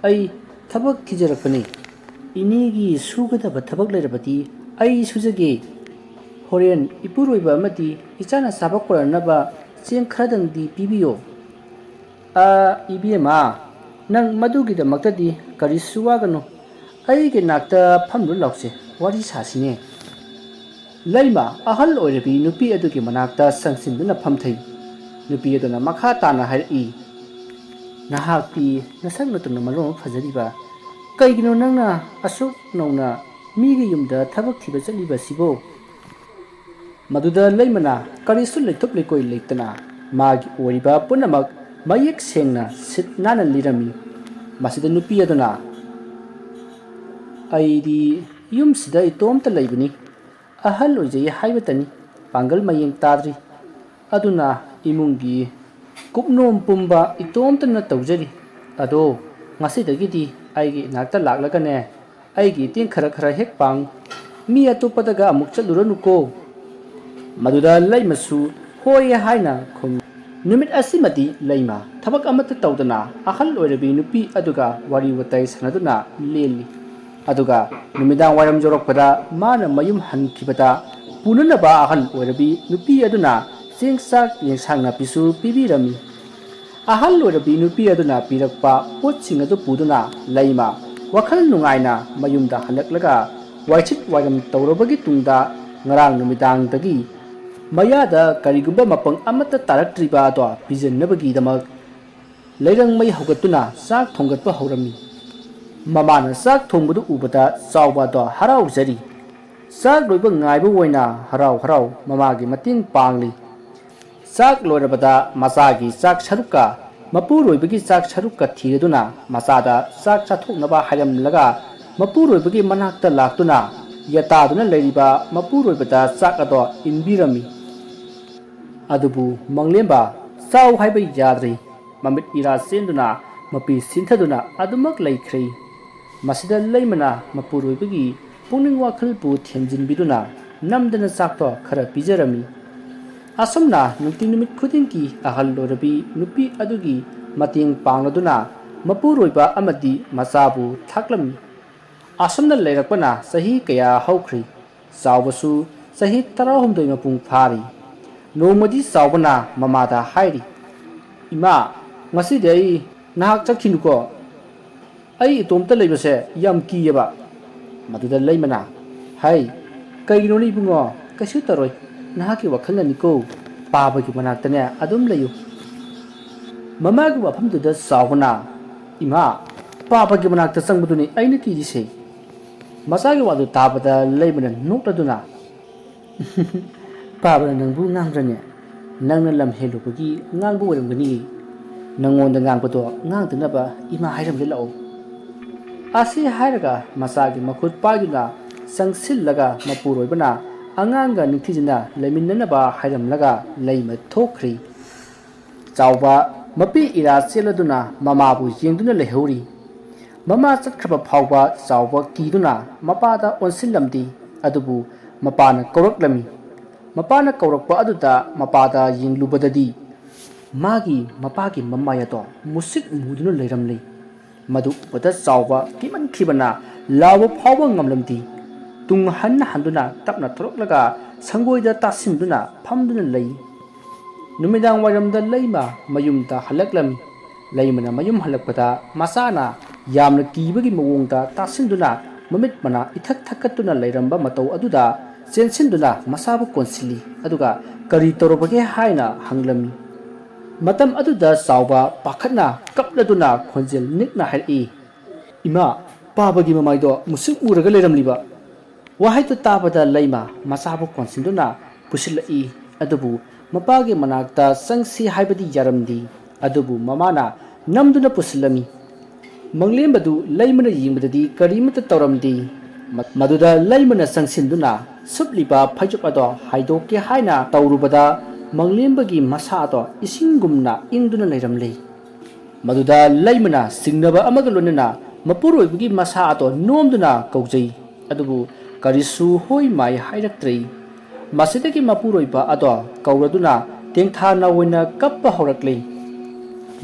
ꯑꯩ ꯊꯕꯛ ꯊꯤꯖꯔꯛꯄꯅꯤ꯫ ꯏꯅꯦꯒꯤ ꯁꯨꯒꯗꯕ ꯊꯕꯛ ꯂꯩꯔꯕꯗꯤ ꯑꯩ ꯁꯨꯖꯒꯦ꯫ ꯍꯣꯔꯦꯟ ꯏꯄꯨꯔꯣꯏꯕ ꯑꯃꯗꯤ ꯏꯆꯥꯅ ꯆꯥꯕ ꯀꯣꯟꯅꯅꯕ ꯆꯦꯡ ꯈꯔꯗꯪꯗꯤ ꯄꯤꯕꯤꯌꯣ꯫" "ꯑ, ꯏꯕꯦꯝꯃ, ꯅꯪ ꯃꯗꯨꯒꯤꯗꯃꯛꯇꯗꯤ ꯀꯔꯤꯁꯨ ꯋꯥꯒꯅꯨ꯫ ꯑꯩꯒꯤ ꯅꯥꯛꯇ ꯐꯝꯗꯨ ꯂꯥꯎꯁꯦ, ꯋꯥꯔꯤ ꯁꯥꯁꯤꯅꯦ꯫" ꯂꯩꯃ ꯑꯍꯜ ꯑꯣꯏꯔꯕꯤ ꯅꯨꯄꯤ ꯑꯗꯨꯒꯤ ꯃꯅꯥꯛꯇ ꯆꯪꯁꯤꯟꯗꯨꯅ ꯐꯝꯊꯩ꯫ ꯅꯨꯄꯤ ꯑꯗꯨꯅ ꯃꯈꯥ ꯇꯥꯅ ꯍꯥꯏꯔꯛꯏ, "ꯅꯍꯥꯛꯇꯤ ꯅꯁꯛ ꯅꯇꯧꯅ ꯃꯔꯣꯜ ꯑꯃ ꯐꯖꯔꯤꯕ, ꯀꯩꯒꯤꯅꯣ ꯅꯪꯅ ꯑꯁꯨꯛ ꯅꯧꯅ ꯃꯤꯒꯤ ꯌꯨꯝꯗ ꯊꯕꯛ ꯊꯤꯕ ꯆꯠꯂꯤꯕꯁꯤꯕꯣ?" ꯃꯗꯨꯗ ꯂꯩꯃꯅ ꯀꯔꯤꯁꯨ ꯂꯩꯊꯣꯛ ꯂꯩꯀꯣꯏ ꯂꯩꯇꯅ ꯃꯥꯒꯤ ꯑꯣꯏꯔꯤꯕ ꯄꯨꯝꯅꯃꯛ ꯃꯌꯦꯛ ꯁꯦꯡꯅ ꯁꯤꯠ ꯅꯥꯟꯅ ꯂꯤꯔꯝꯃꯤ꯫ ꯃꯁꯤꯗ ꯅꯨꯄꯤ ꯑꯗꯨꯅ, "ꯑꯩꯗꯤ ꯌꯨꯝꯁꯤꯗ ꯏꯇꯣꯝꯇ ꯂꯩꯕꯅꯤ꯫ ꯑꯍꯜ ꯑꯣꯏꯖꯩ ꯍꯥꯏꯕꯇꯅꯤ, ꯄꯥꯡꯒꯜ ꯃꯌꯦꯡ ꯇꯥꯗ꯭ꯔꯤ꯫ ꯑꯗꯨꯅ ꯏꯃꯨꯡꯒꯤ ꯀꯨꯞꯅꯣꯝ ꯄꯨꯝꯕ ꯏꯇꯣꯝꯇꯅ ꯇꯧꯖꯔꯤ꯫ ꯑꯗꯣ ꯉꯁꯤꯗꯒꯤꯗꯤ ꯑꯩꯒꯤ ꯏꯅꯥꯛꯇ ꯂꯥꯛꯂꯒꯅꯦ, ꯑꯩꯒꯤ ꯏꯇꯦꯡ ꯈꯔ ꯈꯔ ꯍꯦꯛ ꯄꯥꯡ꯫ ꯃꯤ ꯑꯇꯣꯞꯄꯗꯒ ꯑꯃꯨꯛ ꯆꯠꯂꯨꯔꯅꯨꯀꯣ꯫" ꯃꯗꯨꯗ ꯂꯩꯃꯁꯨ ꯍꯣꯏ ꯍꯥꯏꯅ ꯈꯨꯝꯃꯤ꯫ ꯅꯨꯃꯤꯠ ꯑꯁꯤꯃꯗꯤ ꯂꯩꯃ ꯊꯕꯛ ꯑꯃꯠꯇ ꯇꯧꯗꯅ ꯑꯍꯜ ꯑꯣꯏꯔꯕꯤ ꯅꯨꯄꯤ ꯑꯗꯨꯒ ꯋꯥꯔꯤ ꯋꯥꯇꯥꯏ ꯁꯥꯟꯅꯗꯨꯅ ꯂꯦꯜꯂꯤ꯫ ꯑꯗꯨꯒ ꯅꯨꯃꯤꯗꯥꯡ ꯋꯥꯏꯔꯝ ꯌꯧꯔꯛꯄꯗ ꯃꯥꯅ ꯃꯌꯨꯝ ꯍꯟꯈꯤꯕꯗ ꯄꯨꯅꯅꯕ ꯑꯍꯜ ꯑꯣꯏꯔꯕꯤ ꯅꯨꯄꯤ ꯑꯗꯨꯅ ꯆꯦꯡ ꯆꯥꯛ ꯌꯦꯟꯁꯥꯡ ꯅꯥꯄꯤꯁꯨ ꯄꯤꯕꯤꯔꯝꯃꯤ꯫ ꯑꯍꯜ ꯑꯣꯏꯔꯕꯤ ꯅꯨꯄꯤ ꯑꯗꯨꯅ ꯄꯤꯔꯛꯄ ꯄꯣꯠꯁꯤꯡ ꯑꯗꯨ ꯄꯨꯗꯨꯅ ꯂꯩꯃ ꯋꯥꯈꯜ ꯅꯨꯡꯉꯥꯏꯅ ꯃꯌꯨꯝꯗ ꯍꯜꯂꯛꯂꯒ ꯋꯥꯏꯁꯤꯠ ꯋꯥꯏꯔꯝ ꯇꯧꯔꯕꯒꯤ ꯇꯨꯡꯗ ꯉꯔꯥꯡ ꯅꯨꯃꯤꯗꯥꯡꯗꯒꯤ ꯃꯌꯥꯗ ꯀꯔꯤꯒꯨꯝꯕ ꯃꯄꯪ ꯑꯃꯠꯇ ꯇꯥꯔꯛꯇ꯭ꯔꯤꯕ ꯑꯗꯣ ꯄꯤꯖꯅꯕꯒꯤꯗꯃꯛ ꯂꯩꯔꯪ ꯃꯩ ꯍꯧꯒꯠꯇꯨꯅ ꯆꯥꯛ ꯊꯣꯡꯒꯠꯄ ꯍꯧꯔꯝꯃꯤ꯫ ꯃꯃꯥꯅ ꯆꯥꯛ ꯊꯣꯡꯕꯗꯨ ꯎꯕꯗ ꯆꯥꯎꯕ ꯑꯗꯣ ꯍꯔꯥꯎꯖꯔꯤ꯫ ꯆꯥꯛ ꯂꯣꯏꯕ ꯉꯥꯏꯕ ꯑꯣꯏꯅ ꯍꯔꯥꯎ ꯍꯔꯥꯎ ꯃꯃꯥꯒꯤ ꯃꯇꯦꯡ ꯄꯥꯡꯂꯤ꯫ ꯆꯥꯛ ꯂꯣꯏꯔꯕꯗ ꯃꯆꯥꯒꯤ ꯆꯥꯛ ꯁꯔꯨꯛꯀ ꯃꯄꯨꯔꯣꯏꯕꯒꯤ ꯆꯥꯛ ꯁꯔꯨꯛꯀ ꯊꯤꯔꯗꯨꯅ ꯃꯆꯥꯗ ꯆꯥꯛ ꯆꯥꯊꯣꯛꯅꯕ ꯍꯥꯏꯔꯝꯂꯒ ꯃꯄꯨꯔꯣꯏꯕꯒꯤ ꯃꯅꯥꯛꯇ ꯂꯥꯛꯇꯨꯅ ꯌꯦꯇꯥꯗꯨꯅ ꯂꯩꯔꯤꯕ ꯃꯄꯨꯔꯣꯏꯕꯗ ꯆꯥꯛ ꯑꯗꯣ ꯏꯟꯕꯤꯔꯝꯃꯤ꯫ ꯑꯗꯨꯕꯨ ꯃꯪꯂꯦꯝꯕ ꯆꯥꯎ ꯍꯥꯏꯕ ꯌꯥꯗ꯭ꯔꯤ꯫ ꯃꯃꯤꯠ ꯏꯔꯥ ꯆꯦꯟꯗꯨꯅ ꯃꯄꯤ ꯁꯤꯟꯊꯗꯨꯅ ꯑꯗꯨꯃꯛ ꯂꯩꯈ꯭ꯔꯦ꯫ ꯃꯁꯤꯗ ꯂꯩꯃꯅ ꯃꯄꯨꯔꯣꯏꯕꯒꯤ ꯄꯨꯛꯅꯤꯡ ꯋꯥꯈꯜꯕꯨ ꯊꯦꯝꯖꯤꯟꯕꯤꯗꯨꯅ ꯅꯝꯗꯅ ꯆꯥꯛꯇꯣ ꯈꯔ ꯄꯤꯖꯔꯝꯃꯤ꯫ ꯑꯁꯨꯝꯅ ꯅꯨꯡꯇꯤ ꯅꯨꯃꯤꯠ ꯈꯨꯗꯤꯡꯒꯤ ꯑꯍꯜ ꯑꯣꯏꯔꯕꯤ ꯅꯨꯄꯤ ꯑꯗꯨꯒꯤ ꯃꯇꯦꯡ ꯄꯥꯡꯂꯗꯨꯅ ꯃꯄꯨꯔꯣꯏꯕ ꯑꯃꯗꯤ ꯃꯆꯥꯕꯨ ꯊꯥꯛꯂꯝꯃꯤ꯫ ꯑꯁꯨꯝꯅ ꯂꯩꯔꯛꯄꯅ ꯆꯍꯤ ꯀꯌꯥ ꯍꯧꯈ꯭ꯔꯤ꯫ ꯆꯥꯎꯕꯁꯨ ꯆꯍꯤ ꯇꯔꯥꯍꯨꯝꯗꯣꯏ ꯃꯄꯨꯡ ꯐꯥꯔꯤ꯫ ꯅꯣꯡꯃꯗꯤ ꯆꯥꯎꯕꯅ ꯃꯃꯥꯗ ꯍꯥꯏꯔꯤ, "ꯏꯃꯥ, ꯉꯁꯤꯗꯤ ꯑꯩ ꯅꯍꯥꯛ ꯆꯠꯈꯤꯅꯨꯀꯣ꯫ ꯑꯩ ꯏꯇꯣꯝꯇ ꯂꯩꯕꯁꯦ ꯌꯥꯝ ꯀꯤꯌꯦꯕ꯫" ꯃꯗꯨꯗ ꯂꯩꯃꯅ ꯍꯥꯏ, "ꯀꯩꯒꯤꯅꯣꯅꯦ ꯏꯕꯨꯡꯉꯣ? ꯀꯩꯁꯨ ꯇꯧꯔꯣꯏ꯫ ꯅꯍꯥꯛꯀꯤ ꯋꯥꯈꯜꯅꯅꯤꯀꯣ꯫ ꯄꯥꯕꯒꯤ ꯃꯅꯥꯛꯇꯅꯦ ꯑꯗꯨꯝ ꯂꯩꯌꯨ꯫" ꯃꯃꯥꯒꯤ ꯋꯥꯐꯝꯗꯨꯗ ꯆꯥꯎꯕꯅ, "ꯏꯃꯥ, ꯄꯥꯕꯒꯤ ꯃꯅꯥꯛꯇ ꯆꯪꯕꯗꯨꯅꯤ ꯑꯩꯅ ꯀꯤꯔꯤꯁꯦ꯫" ꯃꯆꯥꯒꯤ ꯋꯥꯗꯨ ꯇꯥꯕꯗ ꯂꯩꯃꯅ ꯅꯣꯛꯂꯗꯨꯅ, "ꯄꯥꯕꯅ ꯅꯪꯕꯨ ꯉꯥꯡꯕ꯭ꯔꯅꯦ? ꯅꯪꯅ ꯂꯝ ꯍꯦꯜꯂꯨꯕꯒꯤ ꯉꯥꯡꯕ ꯑꯣꯏꯔꯝꯒꯅꯤꯌꯦ꯫ ꯅꯪꯉꯣꯟꯗ ꯉꯥꯡꯕꯗꯣ ꯉꯥꯡꯗꯅꯕ ꯏꯃꯥ ꯍꯥꯏꯔꯝꯒꯦ ꯂꯥꯛꯑꯣ꯫" ꯑꯁꯤ ꯍꯥꯏꯔꯒ ꯃꯆꯥꯒꯤ ꯃꯈꯨꯠ ꯄꯥꯏꯗꯨꯅ ꯆꯪꯁꯤꯜꯂꯒ ꯃꯄꯨꯔꯣꯏꯕꯅ ꯑꯉꯥꯡꯒ ꯅꯤꯡꯊꯤꯖꯅ ꯂꯩꯃꯤꯟꯅꯅꯕ ꯍꯥꯏꯔꯝꯂꯒ ꯂꯩꯃ ꯊꯣꯛꯈ꯭ꯔꯤ꯫ ꯆꯥꯎꯕ ꯃꯄꯤ ꯏꯔꯥ ꯆꯦꯜꯂꯗꯨꯅ ꯃꯃꯥꯕꯨ ꯌꯦꯡꯗꯨꯅ ꯂꯩꯍꯧꯔꯤ꯫ ꯃꯃꯥ ꯆꯠꯈ꯭ꯔꯕ ꯐꯥꯎꯕ ꯆꯥꯎꯕ ꯀꯤꯗꯨꯅ ꯃꯄꯥꯗ ꯑꯣꯟꯁꯤꯜꯂꯝꯗꯦ꯫ ꯑꯗꯨꯕꯨ ꯃꯄꯥꯅ ꯀꯧꯔꯛꯂꯝꯃꯤ꯫ ꯃꯄꯥꯅ ꯀꯧꯔꯛꯄ ꯑꯗꯨꯗ ꯃꯄꯥꯗ ꯌꯦꯡꯂꯨꯕꯗꯗꯤ ꯃꯥꯒꯤ ꯃꯄꯥꯒꯤ ꯃꯃꯥꯏ ꯑꯗꯣ ꯃꯨꯁꯤꯛ ꯃꯨꯗꯨꯅ ꯂꯩꯔꯝꯂꯦ꯫ ꯃꯗꯨ ꯎꯕꯗ ꯆꯥꯎꯕ ꯀꯤꯃꯟꯈꯤꯕꯅ ꯂꯥꯎꯕ ꯐꯥꯎꯕ ꯉꯝꯂꯝꯗꯦ꯫ ꯇꯨꯡ ꯍꯟꯅ ꯍꯟꯗꯨꯅ ꯇꯞꯅ ꯊꯣꯔꯛꯂꯒ ꯁꯪꯒꯣꯏꯗ ꯇꯥꯁꯤꯟꯗꯨꯅ ꯐꯝꯗꯨꯅ ꯂꯩ꯫ ꯅꯨꯃꯤꯗꯥꯡ ꯋꯥꯏꯔꯝꯗ ꯂꯩꯃ ꯃꯌꯨꯝꯗ ꯍꯜꯂꯛꯂꯝꯃꯤ꯫ ꯂꯩꯃꯅ ꯃꯌꯨꯝ ꯍꯜꯂꯛꯄꯗ ꯃꯆꯥꯅ ꯌꯥꯝꯅ ꯀꯤꯕꯒꯤ ꯃꯑꯣꯡꯗ ꯇꯥꯁꯤꯟꯗꯨꯅ ꯃꯃꯤꯠ ꯃꯅꯥ ꯏꯊꯛ ꯊꯛꯀꯠꯇꯨꯅ ꯂꯩꯔꯝꯕ ꯃꯇꯧ ꯑꯗꯨꯗ ꯆꯦꯟꯁꯤꯟꯗꯨꯅ ꯃꯆꯥꯕꯨ ꯀꯣꯟꯁꯤꯜꯂꯤ꯫ ꯑꯗꯨꯒ "ꯀꯔꯤ ꯇꯧꯔꯕꯒꯦ?" ꯍꯥꯏꯅ ꯍꯪꯂꯝꯃꯤ꯫ ꯃꯇꯝ ꯑꯗꯨꯗ ꯆꯥꯎꯕ ꯄꯥꯈꯠꯅ ꯀꯞꯂꯗꯨꯅ ꯈꯣꯟꯖꯦꯜ ꯅꯤꯛꯅ ꯍꯥꯏꯔꯛꯏ, "ꯏꯃꯥ, ꯄꯥꯕꯒꯤ ꯃꯃꯥꯏꯗꯣ ꯃꯨꯁꯨꯛ ꯃꯨꯔꯒ ꯂꯩꯔꯝꯂꯤꯕ!" ꯋꯥꯍꯩꯗꯨ ꯇꯥꯕꯗ ꯂꯩꯃ ꯃꯆꯥꯕꯨ ꯀꯣꯟꯁꯤꯟꯗꯨꯅ ꯄꯨꯁꯤꯜꯂꯛꯏ꯫ ꯑꯗꯨꯕꯨ ꯃꯄꯥꯒꯤ ꯃꯅꯥꯛꯇ ꯆꯪꯁꯤ ꯍꯥꯏꯕꯗꯤ ꯌꯥꯔꯝꯗꯦ꯫ ꯑꯗꯨꯕꯨ ꯃꯃꯥꯅ ꯅꯝꯗꯨꯅ ꯄꯨꯁꯤꯜꯂꯝꯃꯤ꯫ ꯃꯪꯂꯦꯝꯕꯗꯨ ꯂꯩꯃꯅ ꯌꯦꯡꯕꯗꯗꯤ ꯀꯔꯤꯃꯠꯇ ꯇꯧꯔꯝꯗꯦ꯫ ꯃ-, ꯃꯗꯨꯗ ꯂꯩꯃꯅ ꯆꯪꯁꯤꯟꯗꯨꯅ ꯁꯨꯞꯂꯤꯕ ꯐꯩꯖꯨꯞ ꯑꯗꯣ ꯍꯥꯏꯗꯣꯛꯀꯦ ꯍꯥꯏꯅ ꯇꯧꯔꯨꯕꯗ ꯃꯪꯂꯦꯝꯕꯒꯤ ꯃꯁꯥ ꯑꯗꯣ ꯏꯁꯤꯡꯒꯨꯝꯅ ꯏꯪꯗꯨꯅ ꯂꯩꯔꯝꯂꯦ꯫ ꯃꯗꯨꯗ ꯂꯩꯃꯅ ꯆꯤꯡꯅꯕ ꯑꯃꯒ ꯂꯣꯏꯅꯅ ꯃꯄꯨꯔꯣꯏꯕꯒꯤ ꯃꯁꯥ ꯑꯗꯣ ꯅꯣꯝꯗꯨꯅ ꯀꯧꯖꯩ꯫ ꯑꯗꯨꯕꯨ ꯀꯔꯤꯁꯨ ꯍꯣꯏ ꯃꯥꯏ ꯍꯥꯏꯔꯛꯇ꯭ꯔꯦ꯫ ꯃꯁꯤꯗꯒꯤ ꯃꯄꯨꯔꯣꯏꯕ ꯑꯗꯣ ꯀꯧꯔꯗꯨꯅ ꯇꯦꯡꯊꯥ ꯅꯥꯑꯣꯏꯅ ꯀꯞꯄ ꯍꯧꯔꯛꯂꯦ꯫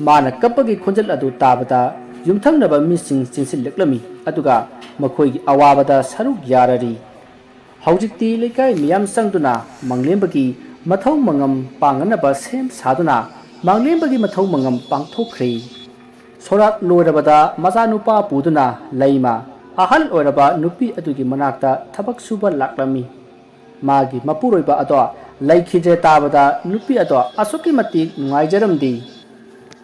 ꯃꯥꯅ ꯀꯞꯄꯒꯤ ꯈꯣꯟꯖꯦꯜ ꯑꯗꯨ ꯇꯥꯕꯗ ꯌꯨꯝꯊꯪꯅꯕ ꯃꯤꯁꯤꯡ ꯆꯦꯟꯁꯤꯜꯂꯛꯂꯝꯃꯤ, ꯑꯗꯨꯒ ꯃꯈꯣꯏꯒꯤ ꯑꯋꯥꯕꯗ ꯁꯔꯨꯛ ꯌꯥꯔꯔꯤ꯫ ꯍꯧꯖꯤꯛꯇꯤ ꯂꯩꯀꯥꯏ ꯃꯤꯌꯥꯝ ꯆꯪꯗꯨꯅ ꯃꯪꯂꯦꯝꯕꯒꯤ ꯃꯊꯧ ꯃꯉꯝ ꯄꯥꯡꯅꯅꯕ ꯁꯦꯝ ꯁꯥꯗꯨꯅ ꯃꯪꯂꯦꯝꯕꯒꯤ ꯃꯊꯧ ꯃꯉꯝ ꯄꯥꯡꯊꯣꯛꯈ꯭ꯔꯦ꯫ ꯁꯣꯔꯥꯠ ꯂꯣꯏꯔꯕꯗ ꯃꯆꯥꯅꯨꯄꯥ ꯄꯨꯗꯨꯅ ꯂꯩꯃ ꯑꯍꯜ ꯑꯣꯏꯔꯕ ꯅꯨꯄꯤ ꯑꯗꯨꯒꯤ ꯃꯅꯥꯛꯇ ꯊꯕꯛ ꯁꯨꯕ ꯂꯥꯛꯂꯝꯃꯤ꯫ ꯃꯥꯒꯤ ꯃꯄꯨꯔꯣꯏꯕ ꯑꯗꯣ ꯂꯩꯈꯤꯗ꯭ꯔꯦ ꯇꯥꯕꯗ ꯅꯨꯄꯤ ꯑꯗꯣ ꯑꯁꯨꯛꯀꯤ ꯃꯇꯤꯛ ꯅꯨꯡꯉꯥꯏꯖꯔꯝꯗꯦ꯫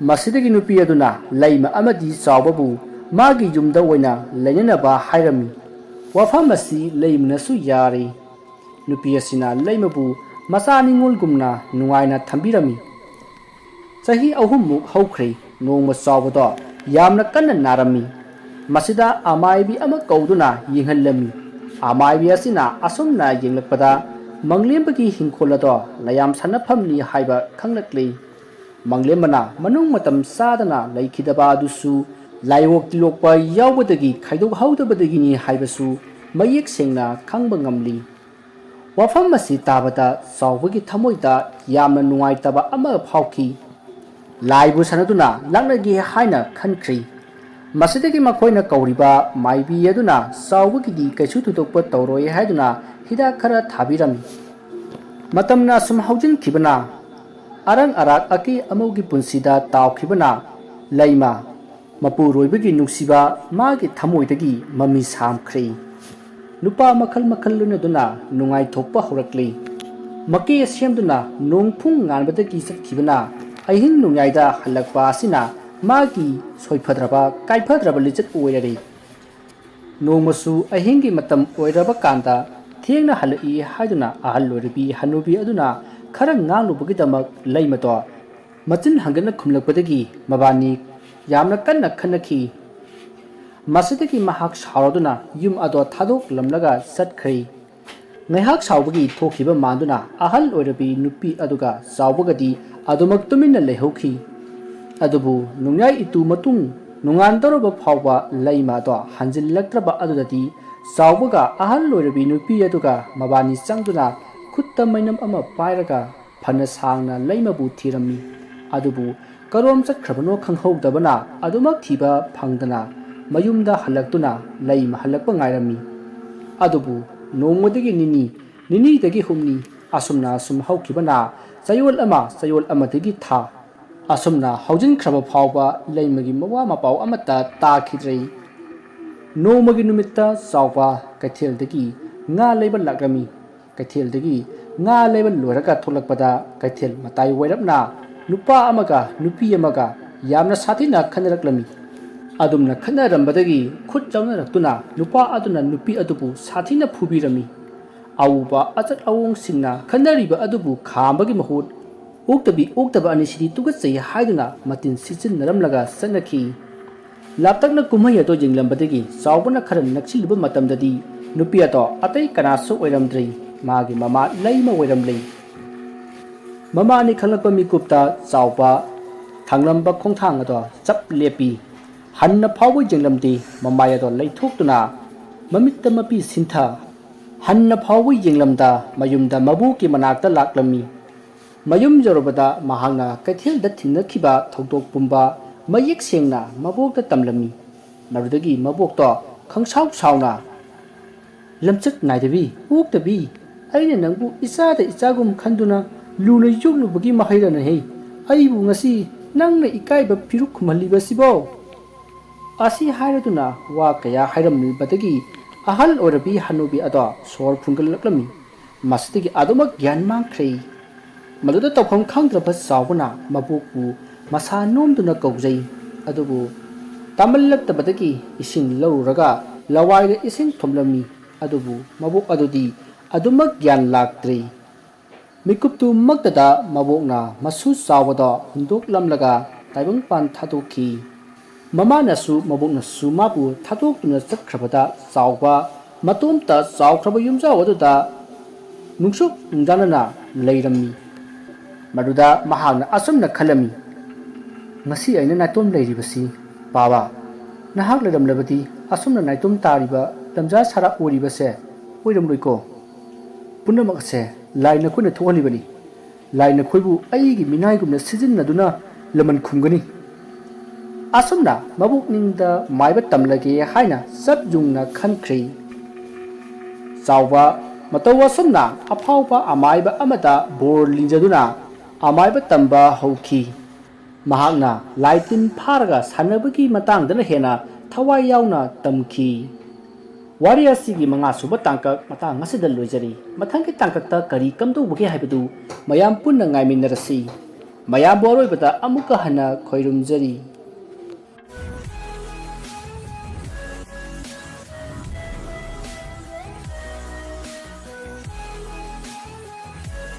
ꯃꯁꯤꯗꯒꯤ ꯅꯨꯄꯤ ꯑꯗꯨꯅ ꯂꯩꯃ ꯑꯃꯗꯤ ꯆꯥꯎꯕꯕꯨ ꯃꯥꯒꯤ ꯌꯨꯝꯗ ꯑꯣꯏꯅ ꯂꯩꯅꯅꯕ ꯍꯥꯏꯔꯝꯃꯤ꯫ ꯋꯥꯐꯝ ꯑꯁꯤ ꯂꯩꯃꯅꯁꯨ ꯌꯥꯔꯦ꯫ ꯅꯨꯄꯤ ꯑꯁꯤꯅ ꯂꯩꯃꯕꯨ ꯃꯆꯥ ꯅꯤꯉꯣꯜꯒꯨꯝꯅ ꯅꯨꯡꯉꯥꯏꯅ ꯊꯝꯕꯤꯔꯝꯃꯤ꯫ ꯆꯍꯤ ꯑꯍꯨꯝꯃꯨꯛ ꯍꯧꯈ꯭ꯔꯦ꯫ ꯅꯣꯡꯃ ꯆꯥꯎꯕꯗꯣ ꯌꯥꯝꯅ ꯀꯟꯅ ꯅꯥꯔꯝꯃꯤ꯫ ꯃꯁꯤꯗ ꯑꯃꯥꯏꯕꯤ ꯑꯃ ꯀꯧꯗꯨꯅ ꯌꯦꯡꯍꯜꯂꯝꯃꯤ꯫ ꯑꯃꯥꯏꯕꯤ ꯑꯁꯤꯅ ꯑꯁꯨꯝꯅ ꯌꯦꯡꯂꯛꯄꯗ ꯃꯪꯂꯦꯝꯕꯒꯤ ꯍꯤꯡꯈꯣꯜ ꯑꯗꯣ ꯂꯩꯌꯥꯝ ꯁꯥꯟꯅꯐꯝꯅꯤ ꯍꯥꯏꯕ ꯈꯪꯂꯛꯂꯦ꯫ ꯃꯪꯂꯦꯝꯕꯅ ꯃꯅꯨꯡ ꯃꯇꯝ ꯆꯥꯗꯅ ꯂꯩꯈꯤꯗꯕ ꯑꯗꯨꯁꯨ ꯂꯥꯏꯑꯣꯛ ꯇꯤꯜꯂꯣꯛꯄ ꯌꯥꯎꯕꯗꯒꯤ ꯈꯥꯏꯗꯣꯛꯍꯧꯗꯕꯗꯒꯤꯅꯤ ꯍꯥꯏꯕꯁꯨ ꯃꯌꯦꯛ ꯁꯦꯡꯅ ꯈꯪꯕ ꯉꯝꯂꯤ꯫ ꯋꯥꯐꯝ ꯑꯁꯤ ꯇꯥꯕꯗ ꯆꯥꯎꯕꯒꯤ ꯊꯃꯣꯏꯗ ꯌꯥꯝꯅ ꯅꯨꯡꯉꯥꯏꯇꯕ ꯑꯃ ꯐꯥꯎꯈꯤ꯫ ꯂꯥꯏꯕꯨ ꯁꯥꯟꯅꯗꯨꯅ ꯂꯥꯛꯅꯒꯦ ꯍꯥꯏꯅ ꯈꯟꯈ꯭ꯔꯤ꯫ ꯃꯁꯤꯗꯒꯤ ꯃꯈꯣꯏꯅ ꯀꯧꯔꯤꯕ ꯃꯥꯏꯕꯤ ꯑꯗꯨꯅ ꯆꯥꯎꯕꯒꯤꯗꯤ ꯀꯩꯁꯨ ꯊꯣꯏꯗꯣꯛꯄ ꯇꯧꯔꯣꯏ ꯍꯥꯏꯗꯨꯅ ꯍꯤꯗꯥꯛ ꯈꯔ ꯊꯥꯕꯤꯔꯝꯃꯤ꯫ ꯃꯇꯝꯅ ꯁꯨꯝ ꯍꯧꯖꯤꯟꯈꯤꯕꯅ ꯑꯔꯪ ꯑꯔꯥꯛ ꯑꯀꯤ ꯑꯃꯧꯒꯤ ꯄꯨꯟꯁꯤꯗ ꯇꯥꯎꯈꯤꯕꯅ ꯂꯩꯃ ꯃꯄꯨꯔꯣꯏꯕꯒꯤ ꯅꯨꯡꯁꯤꯕ ꯃꯥꯒꯤ ꯊꯃꯣꯏꯗꯒꯤ ꯃꯃꯤ ꯁꯥꯝꯈ꯭ꯔꯦ꯫ ꯅꯨꯄꯥ ꯃꯈꯜ ꯃꯈꯜ ꯂꯣꯏꯅꯗꯨꯅ ꯅꯨꯡꯉꯥꯏꯊꯣꯛꯄ ꯍꯧꯔꯛꯂꯤ꯫ ꯃꯀꯦ ꯁꯦꯝꯗꯨꯅ ꯅꯣꯡꯐꯨꯡ ꯉꯥꯟꯕꯗꯒꯤ ꯆꯠꯈꯤꯕꯅ ꯑꯍꯤꯡ ꯅꯣꯡꯌꯥꯏꯗ ꯍꯜꯂꯛꯄ ꯑꯁꯤꯅ ꯃꯥꯒꯤ ꯁꯣꯏꯐꯗ꯭ꯔꯕ ꯀꯥꯏꯐꯗ꯭ꯔꯕ ꯂꯤꯆꯠ ꯑꯣꯏꯔꯔꯦ꯫ ꯅꯣꯡꯃꯁꯨ ꯑꯍꯤꯡꯒꯤ ꯃꯇꯝ ꯑꯣꯏꯔꯕ ꯀꯥꯟꯗ ꯊꯦꯡꯅ ꯍꯜꯂꯛꯏ ꯍꯥꯏꯗꯨꯅ ꯑꯍꯜ ꯑꯣꯏꯔꯕꯤ ꯍꯅꯨꯕꯤ ꯑꯗꯨꯅ ꯈꯔ ꯉꯥꯡꯂꯨꯕꯒꯤꯗꯃꯛ ꯂꯩꯃꯗꯣ ꯃꯆꯤꯟ ꯍꯪꯒꯠꯅ ꯈꯨꯝꯂꯛꯄꯗꯒꯤ ꯃꯕꯥꯅꯤ ꯌꯥꯝꯅ ꯀꯟꯅ ꯈꯠꯅꯈꯤ꯫ ꯃꯁꯤꯗꯒꯤ ꯃꯍꯥꯛ ꯁꯥꯎꯔꯗꯨꯅ ꯌꯨꯝ ꯑꯗꯣ ꯊꯥꯗꯣꯛꯂꯝꯂꯒ ꯆꯠꯈ꯭ꯔꯦ꯫ ꯉꯥꯏꯍꯥꯛ ꯁꯥꯎꯕꯒꯤ ꯊꯣꯛꯈꯤꯕ ꯃꯥꯟꯗꯨꯅ ꯑꯍꯜ ꯑꯣꯏꯔꯕꯤ ꯅꯨꯄꯤ ꯑꯗꯨꯒ ꯆꯥꯎꯕꯒꯗꯤ ꯑꯗꯨꯃꯛ ꯇꯨꯃꯤꯟꯅ ꯂꯩꯍꯧꯈꯤ꯫ ꯑꯗꯨꯕꯨ ꯅꯣꯡꯌꯥꯏ ꯏꯇꯨ ꯃꯇꯨꯡ ꯅꯣꯡꯉꯥꯟꯗꯧꯔꯕ ꯐꯥꯎꯕ ꯂꯩꯃ ꯑꯗꯣ ꯍꯟꯖꯤꯜꯂꯛꯇ꯭ꯔꯕ ꯑꯗꯨꯗꯗꯤ ꯆꯥꯎꯕꯒ ꯑꯍꯜ ꯑꯣꯏꯔꯕꯤ ꯅꯨꯄꯤ ꯑꯗꯨꯒ ꯃꯕꯥꯅꯤ ꯆꯪꯗꯨꯅ ꯈꯨꯠꯇ ꯃꯩꯅꯝ ꯑꯃ ꯄꯥꯏꯔꯒ ꯐꯅ ꯁꯥꯡꯅ ꯂꯩꯃꯕꯨ ꯊꯤꯔꯝꯃꯤ꯫ ꯑꯗꯨꯕꯨ ꯀꯔꯣꯝ ꯆꯠꯈ꯭ꯔꯕꯅꯣ ꯈꯪꯍꯧꯗꯕꯅ ꯑꯗꯨꯃꯛ ꯊꯤꯕ ꯐꯪꯗꯅ ꯃꯌꯨꯝꯗ ꯍꯜꯂꯛꯇꯨꯅ ꯂꯩꯃ ꯍꯜꯂꯛꯄ ꯉꯥꯏꯔꯝꯃꯤ꯫ ꯑꯗꯨꯕꯨ ꯅꯣꯡꯃꯗꯒꯤ ꯅꯤꯅꯤ, ꯅꯤꯅꯤꯗꯒꯤ ꯍꯨꯝꯅꯤ, ꯑꯁꯨꯝꯅ ꯑꯁꯨꯝ ꯍꯧꯈꯤꯕꯅ ꯆꯌꯣꯜ ꯑꯃ, ꯆꯌꯣꯜ ꯑꯃꯗꯒꯤ ꯊꯥ, ꯑꯁꯨꯝꯅ ꯍꯧꯖꯤꯟꯈ꯭ꯔꯕ ꯐꯥꯎꯕ ꯂꯩꯃꯒꯤ ꯃꯋꯥ ꯃꯄꯥꯎ ꯑꯃꯠꯇ ꯇꯥꯈꯤꯗ꯭ꯔꯦ꯫ ꯅꯣꯡꯃꯒꯤ ꯅꯨꯃꯤꯠꯇ ꯆꯥꯎꯕ ꯀꯩꯊꯦꯜꯗꯒꯤ ꯉꯥ ꯂꯩꯕ ꯂꯥꯛꯂꯝꯃꯤ꯫ ꯀꯩꯊꯦꯜꯗꯒꯤ ꯉꯥ ꯂꯩꯕ ꯂꯣꯏꯔꯒ ꯊꯣꯛꯂꯛꯄꯗ ꯀꯩꯊꯦꯜ ꯃꯇꯥꯏ ꯋꯥꯏꯔꯞꯅ ꯅꯨꯄꯥ ꯑꯃꯒ ꯅꯨꯄꯤ ꯑꯃꯒ ꯌꯥꯝꯅ ꯁꯥꯊꯤꯅ ꯈꯠꯅꯔꯛꯂꯝꯃꯤ꯫ ꯑꯗꯨꯝꯅ ꯈꯠꯅꯔꯝꯕꯗꯒꯤ ꯈꯨꯠ ꯌꯥꯎꯅꯔꯛꯇꯨꯅ ꯅꯨꯄꯥ ꯑꯗꯨꯅ ꯅꯨꯄꯤ ꯑꯗꯨꯕꯨ ꯁꯥꯊꯤꯅ ꯐꯨꯕꯤꯔꯝꯃꯤ꯫ ꯑꯎꯕ ꯑꯆꯠ ꯑꯋꯣꯡꯁꯤꯡꯅ ꯈꯠꯅꯔꯤꯕ ꯑꯗꯨꯕꯨ ꯈꯥꯝꯕꯒꯤ ꯃꯍꯨꯠ ꯑꯣꯛꯇꯕꯤ ꯑꯣꯛꯇꯕ ꯑꯅꯤꯁꯤꯗꯤ ꯇꯨꯀꯠꯆꯩ ꯍꯥꯏꯗꯨꯅ ꯃꯇꯤꯟ ꯁꯤꯠꯆꯤꯟꯅꯔꯝꯂꯒ ꯆꯠꯅꯈꯤ꯫ ꯂꯥꯞꯇꯛꯅ ꯀꯨꯝꯍꯩ ꯑꯗꯨ ꯌꯦꯡꯂꯝꯕꯗꯒꯤ ꯆꯥꯎꯕꯅ ꯈꯔ ꯅꯛꯁꯤꯜꯂꯨꯕ ꯃꯇꯝꯗꯗꯤ ꯅꯨꯄꯤ ꯑꯗꯣ ꯑꯇꯩ ꯀꯅꯥꯁꯨ ꯑꯣꯏꯔꯝꯗ꯭ꯔꯦ, ꯃꯥꯒꯤ ꯃꯃꯥ ꯂꯩꯃ ꯑꯣꯏꯔꯝꯂꯦ꯫ ꯃꯃꯥꯅꯤ ꯈꯪꯂꯛꯄ ꯃꯤꯀꯨꯞꯇ ꯆꯥꯎꯕ ꯊꯥꯡꯂꯝꯕ ꯈꯣꯡꯊꯥꯡ ꯑꯗꯣ ꯆꯞ ꯂꯦꯞꯄꯤ꯫ ꯍꯟꯅ ꯐꯥꯎꯕ ꯌꯦꯡꯂꯝꯗꯦ꯫ ꯃꯃꯥꯏ ꯑꯗꯣ ꯂꯩꯊꯣꯛꯇꯨꯅ ꯃꯃꯤꯠꯇ ꯃꯄꯤ ꯁꯤꯟꯊ ꯍꯟꯅ ꯐꯥꯎꯕ ꯌꯦꯡꯂꯝꯗ ꯃꯌꯨꯝꯗ ꯃꯕꯣꯛꯀꯤ ꯃꯅꯥꯛꯇ ꯂꯥꯛꯂꯝꯃꯤ꯫ ꯃꯌꯨꯝ ꯌꯧꯔꯕꯗ ꯃꯍꯥꯛꯅ ꯀꯩꯊꯦꯜꯗ ꯊꯦꯡꯅꯈꯤꯕ ꯊꯧꯗꯣꯛ ꯄꯨꯝꯕ ꯃꯌꯦꯛ ꯁꯦꯡꯅ ꯃꯕꯣꯛꯇ ꯇꯝꯂꯝꯃꯤ꯫ ꯃꯗꯨꯗꯒꯤ ꯃꯕꯣꯛꯇꯣ ꯈꯪꯁꯥꯎ ꯁꯥꯎꯅ, "ꯂꯝꯆꯠ ꯅꯥꯏꯗꯕꯤ, ꯑꯣꯛꯇꯕꯤ, ꯑꯩꯅ ꯅꯪꯕꯨ ꯏꯆꯥꯗ ꯏꯆꯥꯒꯨꯝ ꯈꯟꯗꯨꯅ ꯂꯨꯅ ꯌꯣꯛꯂꯨꯕꯒꯤ ꯃꯍꯩꯔꯅꯍꯦ꯫ ꯑꯩꯕꯨ ꯉꯁꯤ ꯅꯪꯅ ꯏꯀꯥꯏꯕ ꯐꯤꯔꯨꯛ ꯈꯨꯝꯍꯜꯂꯤꯕꯁꯤꯕꯣ?" ꯑꯁꯤ ꯍꯥꯏꯔꯗꯨꯅ ꯋꯥ ꯀꯌꯥ ꯍꯥꯏꯔꯝꯂꯕꯗꯒꯤ ꯑꯍꯜ ꯑꯣꯏꯔꯕꯤ ꯍꯅꯨꯕꯤ ꯑꯗꯣ ꯁꯣꯔ ꯐꯨꯟꯒꯠꯂꯛꯂꯝꯃꯤ꯫ ꯃꯁꯤꯗꯒꯤ ꯑꯗꯨꯃꯛ ꯒ꯭ꯌꯥꯟ ꯃꯥꯡꯈ꯭ꯔꯦ꯫ ꯃꯗꯨꯗ ꯇꯧꯐꯝ ꯈꯪꯗ꯭ꯔꯕ ꯆꯥꯎꯕꯅ ꯃꯕꯣꯛꯄꯨ ꯃꯁꯥ ꯅꯣꯝꯗꯨꯅ ꯀꯧꯖꯩ꯫ ꯑꯗꯨꯕꯨ ꯇꯥꯃꯜꯂꯛꯇꯕꯗꯒꯤ ꯏꯁꯤꯡ ꯂꯧꯔꯨꯔꯒ ꯂꯋꯥꯏꯗ ꯏꯁꯤꯡ ꯊꯣꯝꯂꯝꯃꯤ꯫ ꯑꯗꯨꯕꯨ ꯃꯕꯣꯛ ꯑꯗꯨꯗꯤ ꯑꯗꯨꯃꯛ ꯒ꯭ꯌꯥꯟ ꯂꯥꯛꯇ꯭ꯔꯦ꯫ ꯃꯤꯀꯨꯞꯇꯨꯃꯛꯇꯗ ꯃꯕꯣꯛꯅ ꯃꯁꯨ ꯆꯥꯎꯕꯗ ꯍꯨꯟꯗꯣꯛꯂꯝꯂꯒ ꯇꯥꯏꯕꯪꯄꯥꯟ ꯊꯥꯗꯣꯛꯈꯤ꯫ ꯃꯃꯥꯅꯁꯨ ꯃꯕꯣꯛꯅꯁꯨ ꯃꯥꯕꯨ ꯊꯥꯗꯣꯛꯇꯨꯅ ꯆꯠꯈ꯭ꯔꯕꯗ ꯆꯥꯎꯕ ꯃꯇꯣꯝꯇ ꯆꯥꯎꯈ꯭ꯔꯕ ꯌꯨꯝꯖꯥꯎ ꯑꯗꯨꯗ ꯅꯨꯡꯁꯨꯛ ꯅꯨꯡꯖꯥꯅꯅ ꯂꯩꯔꯝꯃꯤ꯫ ꯃꯗꯨꯗ ꯃꯍꯥꯛꯅ ꯑꯁꯨꯝꯅ ꯈꯜꯂꯝꯃꯤ, "ꯉꯁꯤ ꯑꯩꯅ ꯅꯥꯏꯇꯣꯝ ꯂꯩꯔꯤꯕꯁꯤ, ꯄꯥꯕ, ꯅꯍꯥꯛ ꯂꯩꯔꯝꯂꯕꯗꯤ ꯑꯁꯨꯝꯅ ꯅꯥꯏꯇꯣꯝ ꯇꯥꯔꯤꯕ ꯇꯟꯖꯥ ꯁꯥꯔꯥ ꯑꯣꯏꯔꯤꯕꯁꯦ ꯑꯣꯏꯔꯝꯂꯣꯏꯀꯣ꯫ ꯄꯨꯝꯅꯃꯛ ꯑꯁꯦ ꯂꯥꯏ ꯅꯈꯣꯏꯅ ꯊꯣꯛꯍꯜꯂꯤꯕꯅꯤ꯫ ꯂꯥꯏ ꯅꯈꯣꯏꯕꯨ ꯑꯩꯒꯤ ꯃꯤꯅꯥꯏꯒꯨꯝꯅ ꯁꯤꯖꯤꯟꯅꯗꯨꯅ ꯂꯃꯟ ꯈꯨꯝꯒꯅꯤ꯫" ꯑꯁꯨꯝꯅ ꯃꯕꯣꯛꯅꯤꯡꯗ ꯃꯥꯏꯕ ꯇꯝꯂꯒꯦ ꯍꯥꯏꯅ ꯆꯞ ꯌꯨꯡꯅ ꯈꯟꯈ꯭ꯔꯦ꯫ ꯆꯥꯎꯕ ꯃꯇꯧ ꯑꯁꯨꯝꯅ ꯑꯐꯥꯎꯕ ꯑꯃꯥꯏꯕ ꯑꯃꯗ ꯕꯣꯔ ꯂꯤꯖꯗꯨꯅ ꯑꯃꯥꯏꯕ ꯇꯝꯕ ꯍꯧꯈꯤ꯫ ꯃꯍꯥꯛꯅ ꯂꯥꯏ ꯇꯤꯟ ꯐꯥꯔꯒ ꯁꯥꯟꯅꯕꯒꯤ ꯃꯇꯥꯡꯗꯅ ꯍꯦꯟꯅ ꯊꯋꯥꯏ ꯌꯥꯎꯅ ꯇꯝꯈꯤ꯫ ꯋꯥꯔꯤ ꯑꯁꯤꯒꯤ ꯃꯉꯥꯁꯨꯕ ꯇꯥꯡꯀꯛ ꯃꯇꯥꯡ ꯑꯁꯤꯗ ꯂꯣꯏꯖꯔꯤ꯫ ꯃꯊꯪꯒꯤ ꯇꯥꯡꯀꯛꯇ ꯀꯔꯤ ꯀꯝꯗꯧꯕꯒꯦ ꯍꯥꯏꯕꯗꯨ ꯃꯌꯥꯝ ꯄꯨꯟꯅ ꯉꯥꯏꯃꯤꯟꯅꯔꯁꯤ꯫ ꯃꯌꯥꯝꯕꯨ ꯑꯔꯣꯏꯕꯗ ꯑꯃꯨꯛꯀ ꯍꯟꯅ ꯈꯣꯏꯔꯨꯝꯖꯔꯤ꯫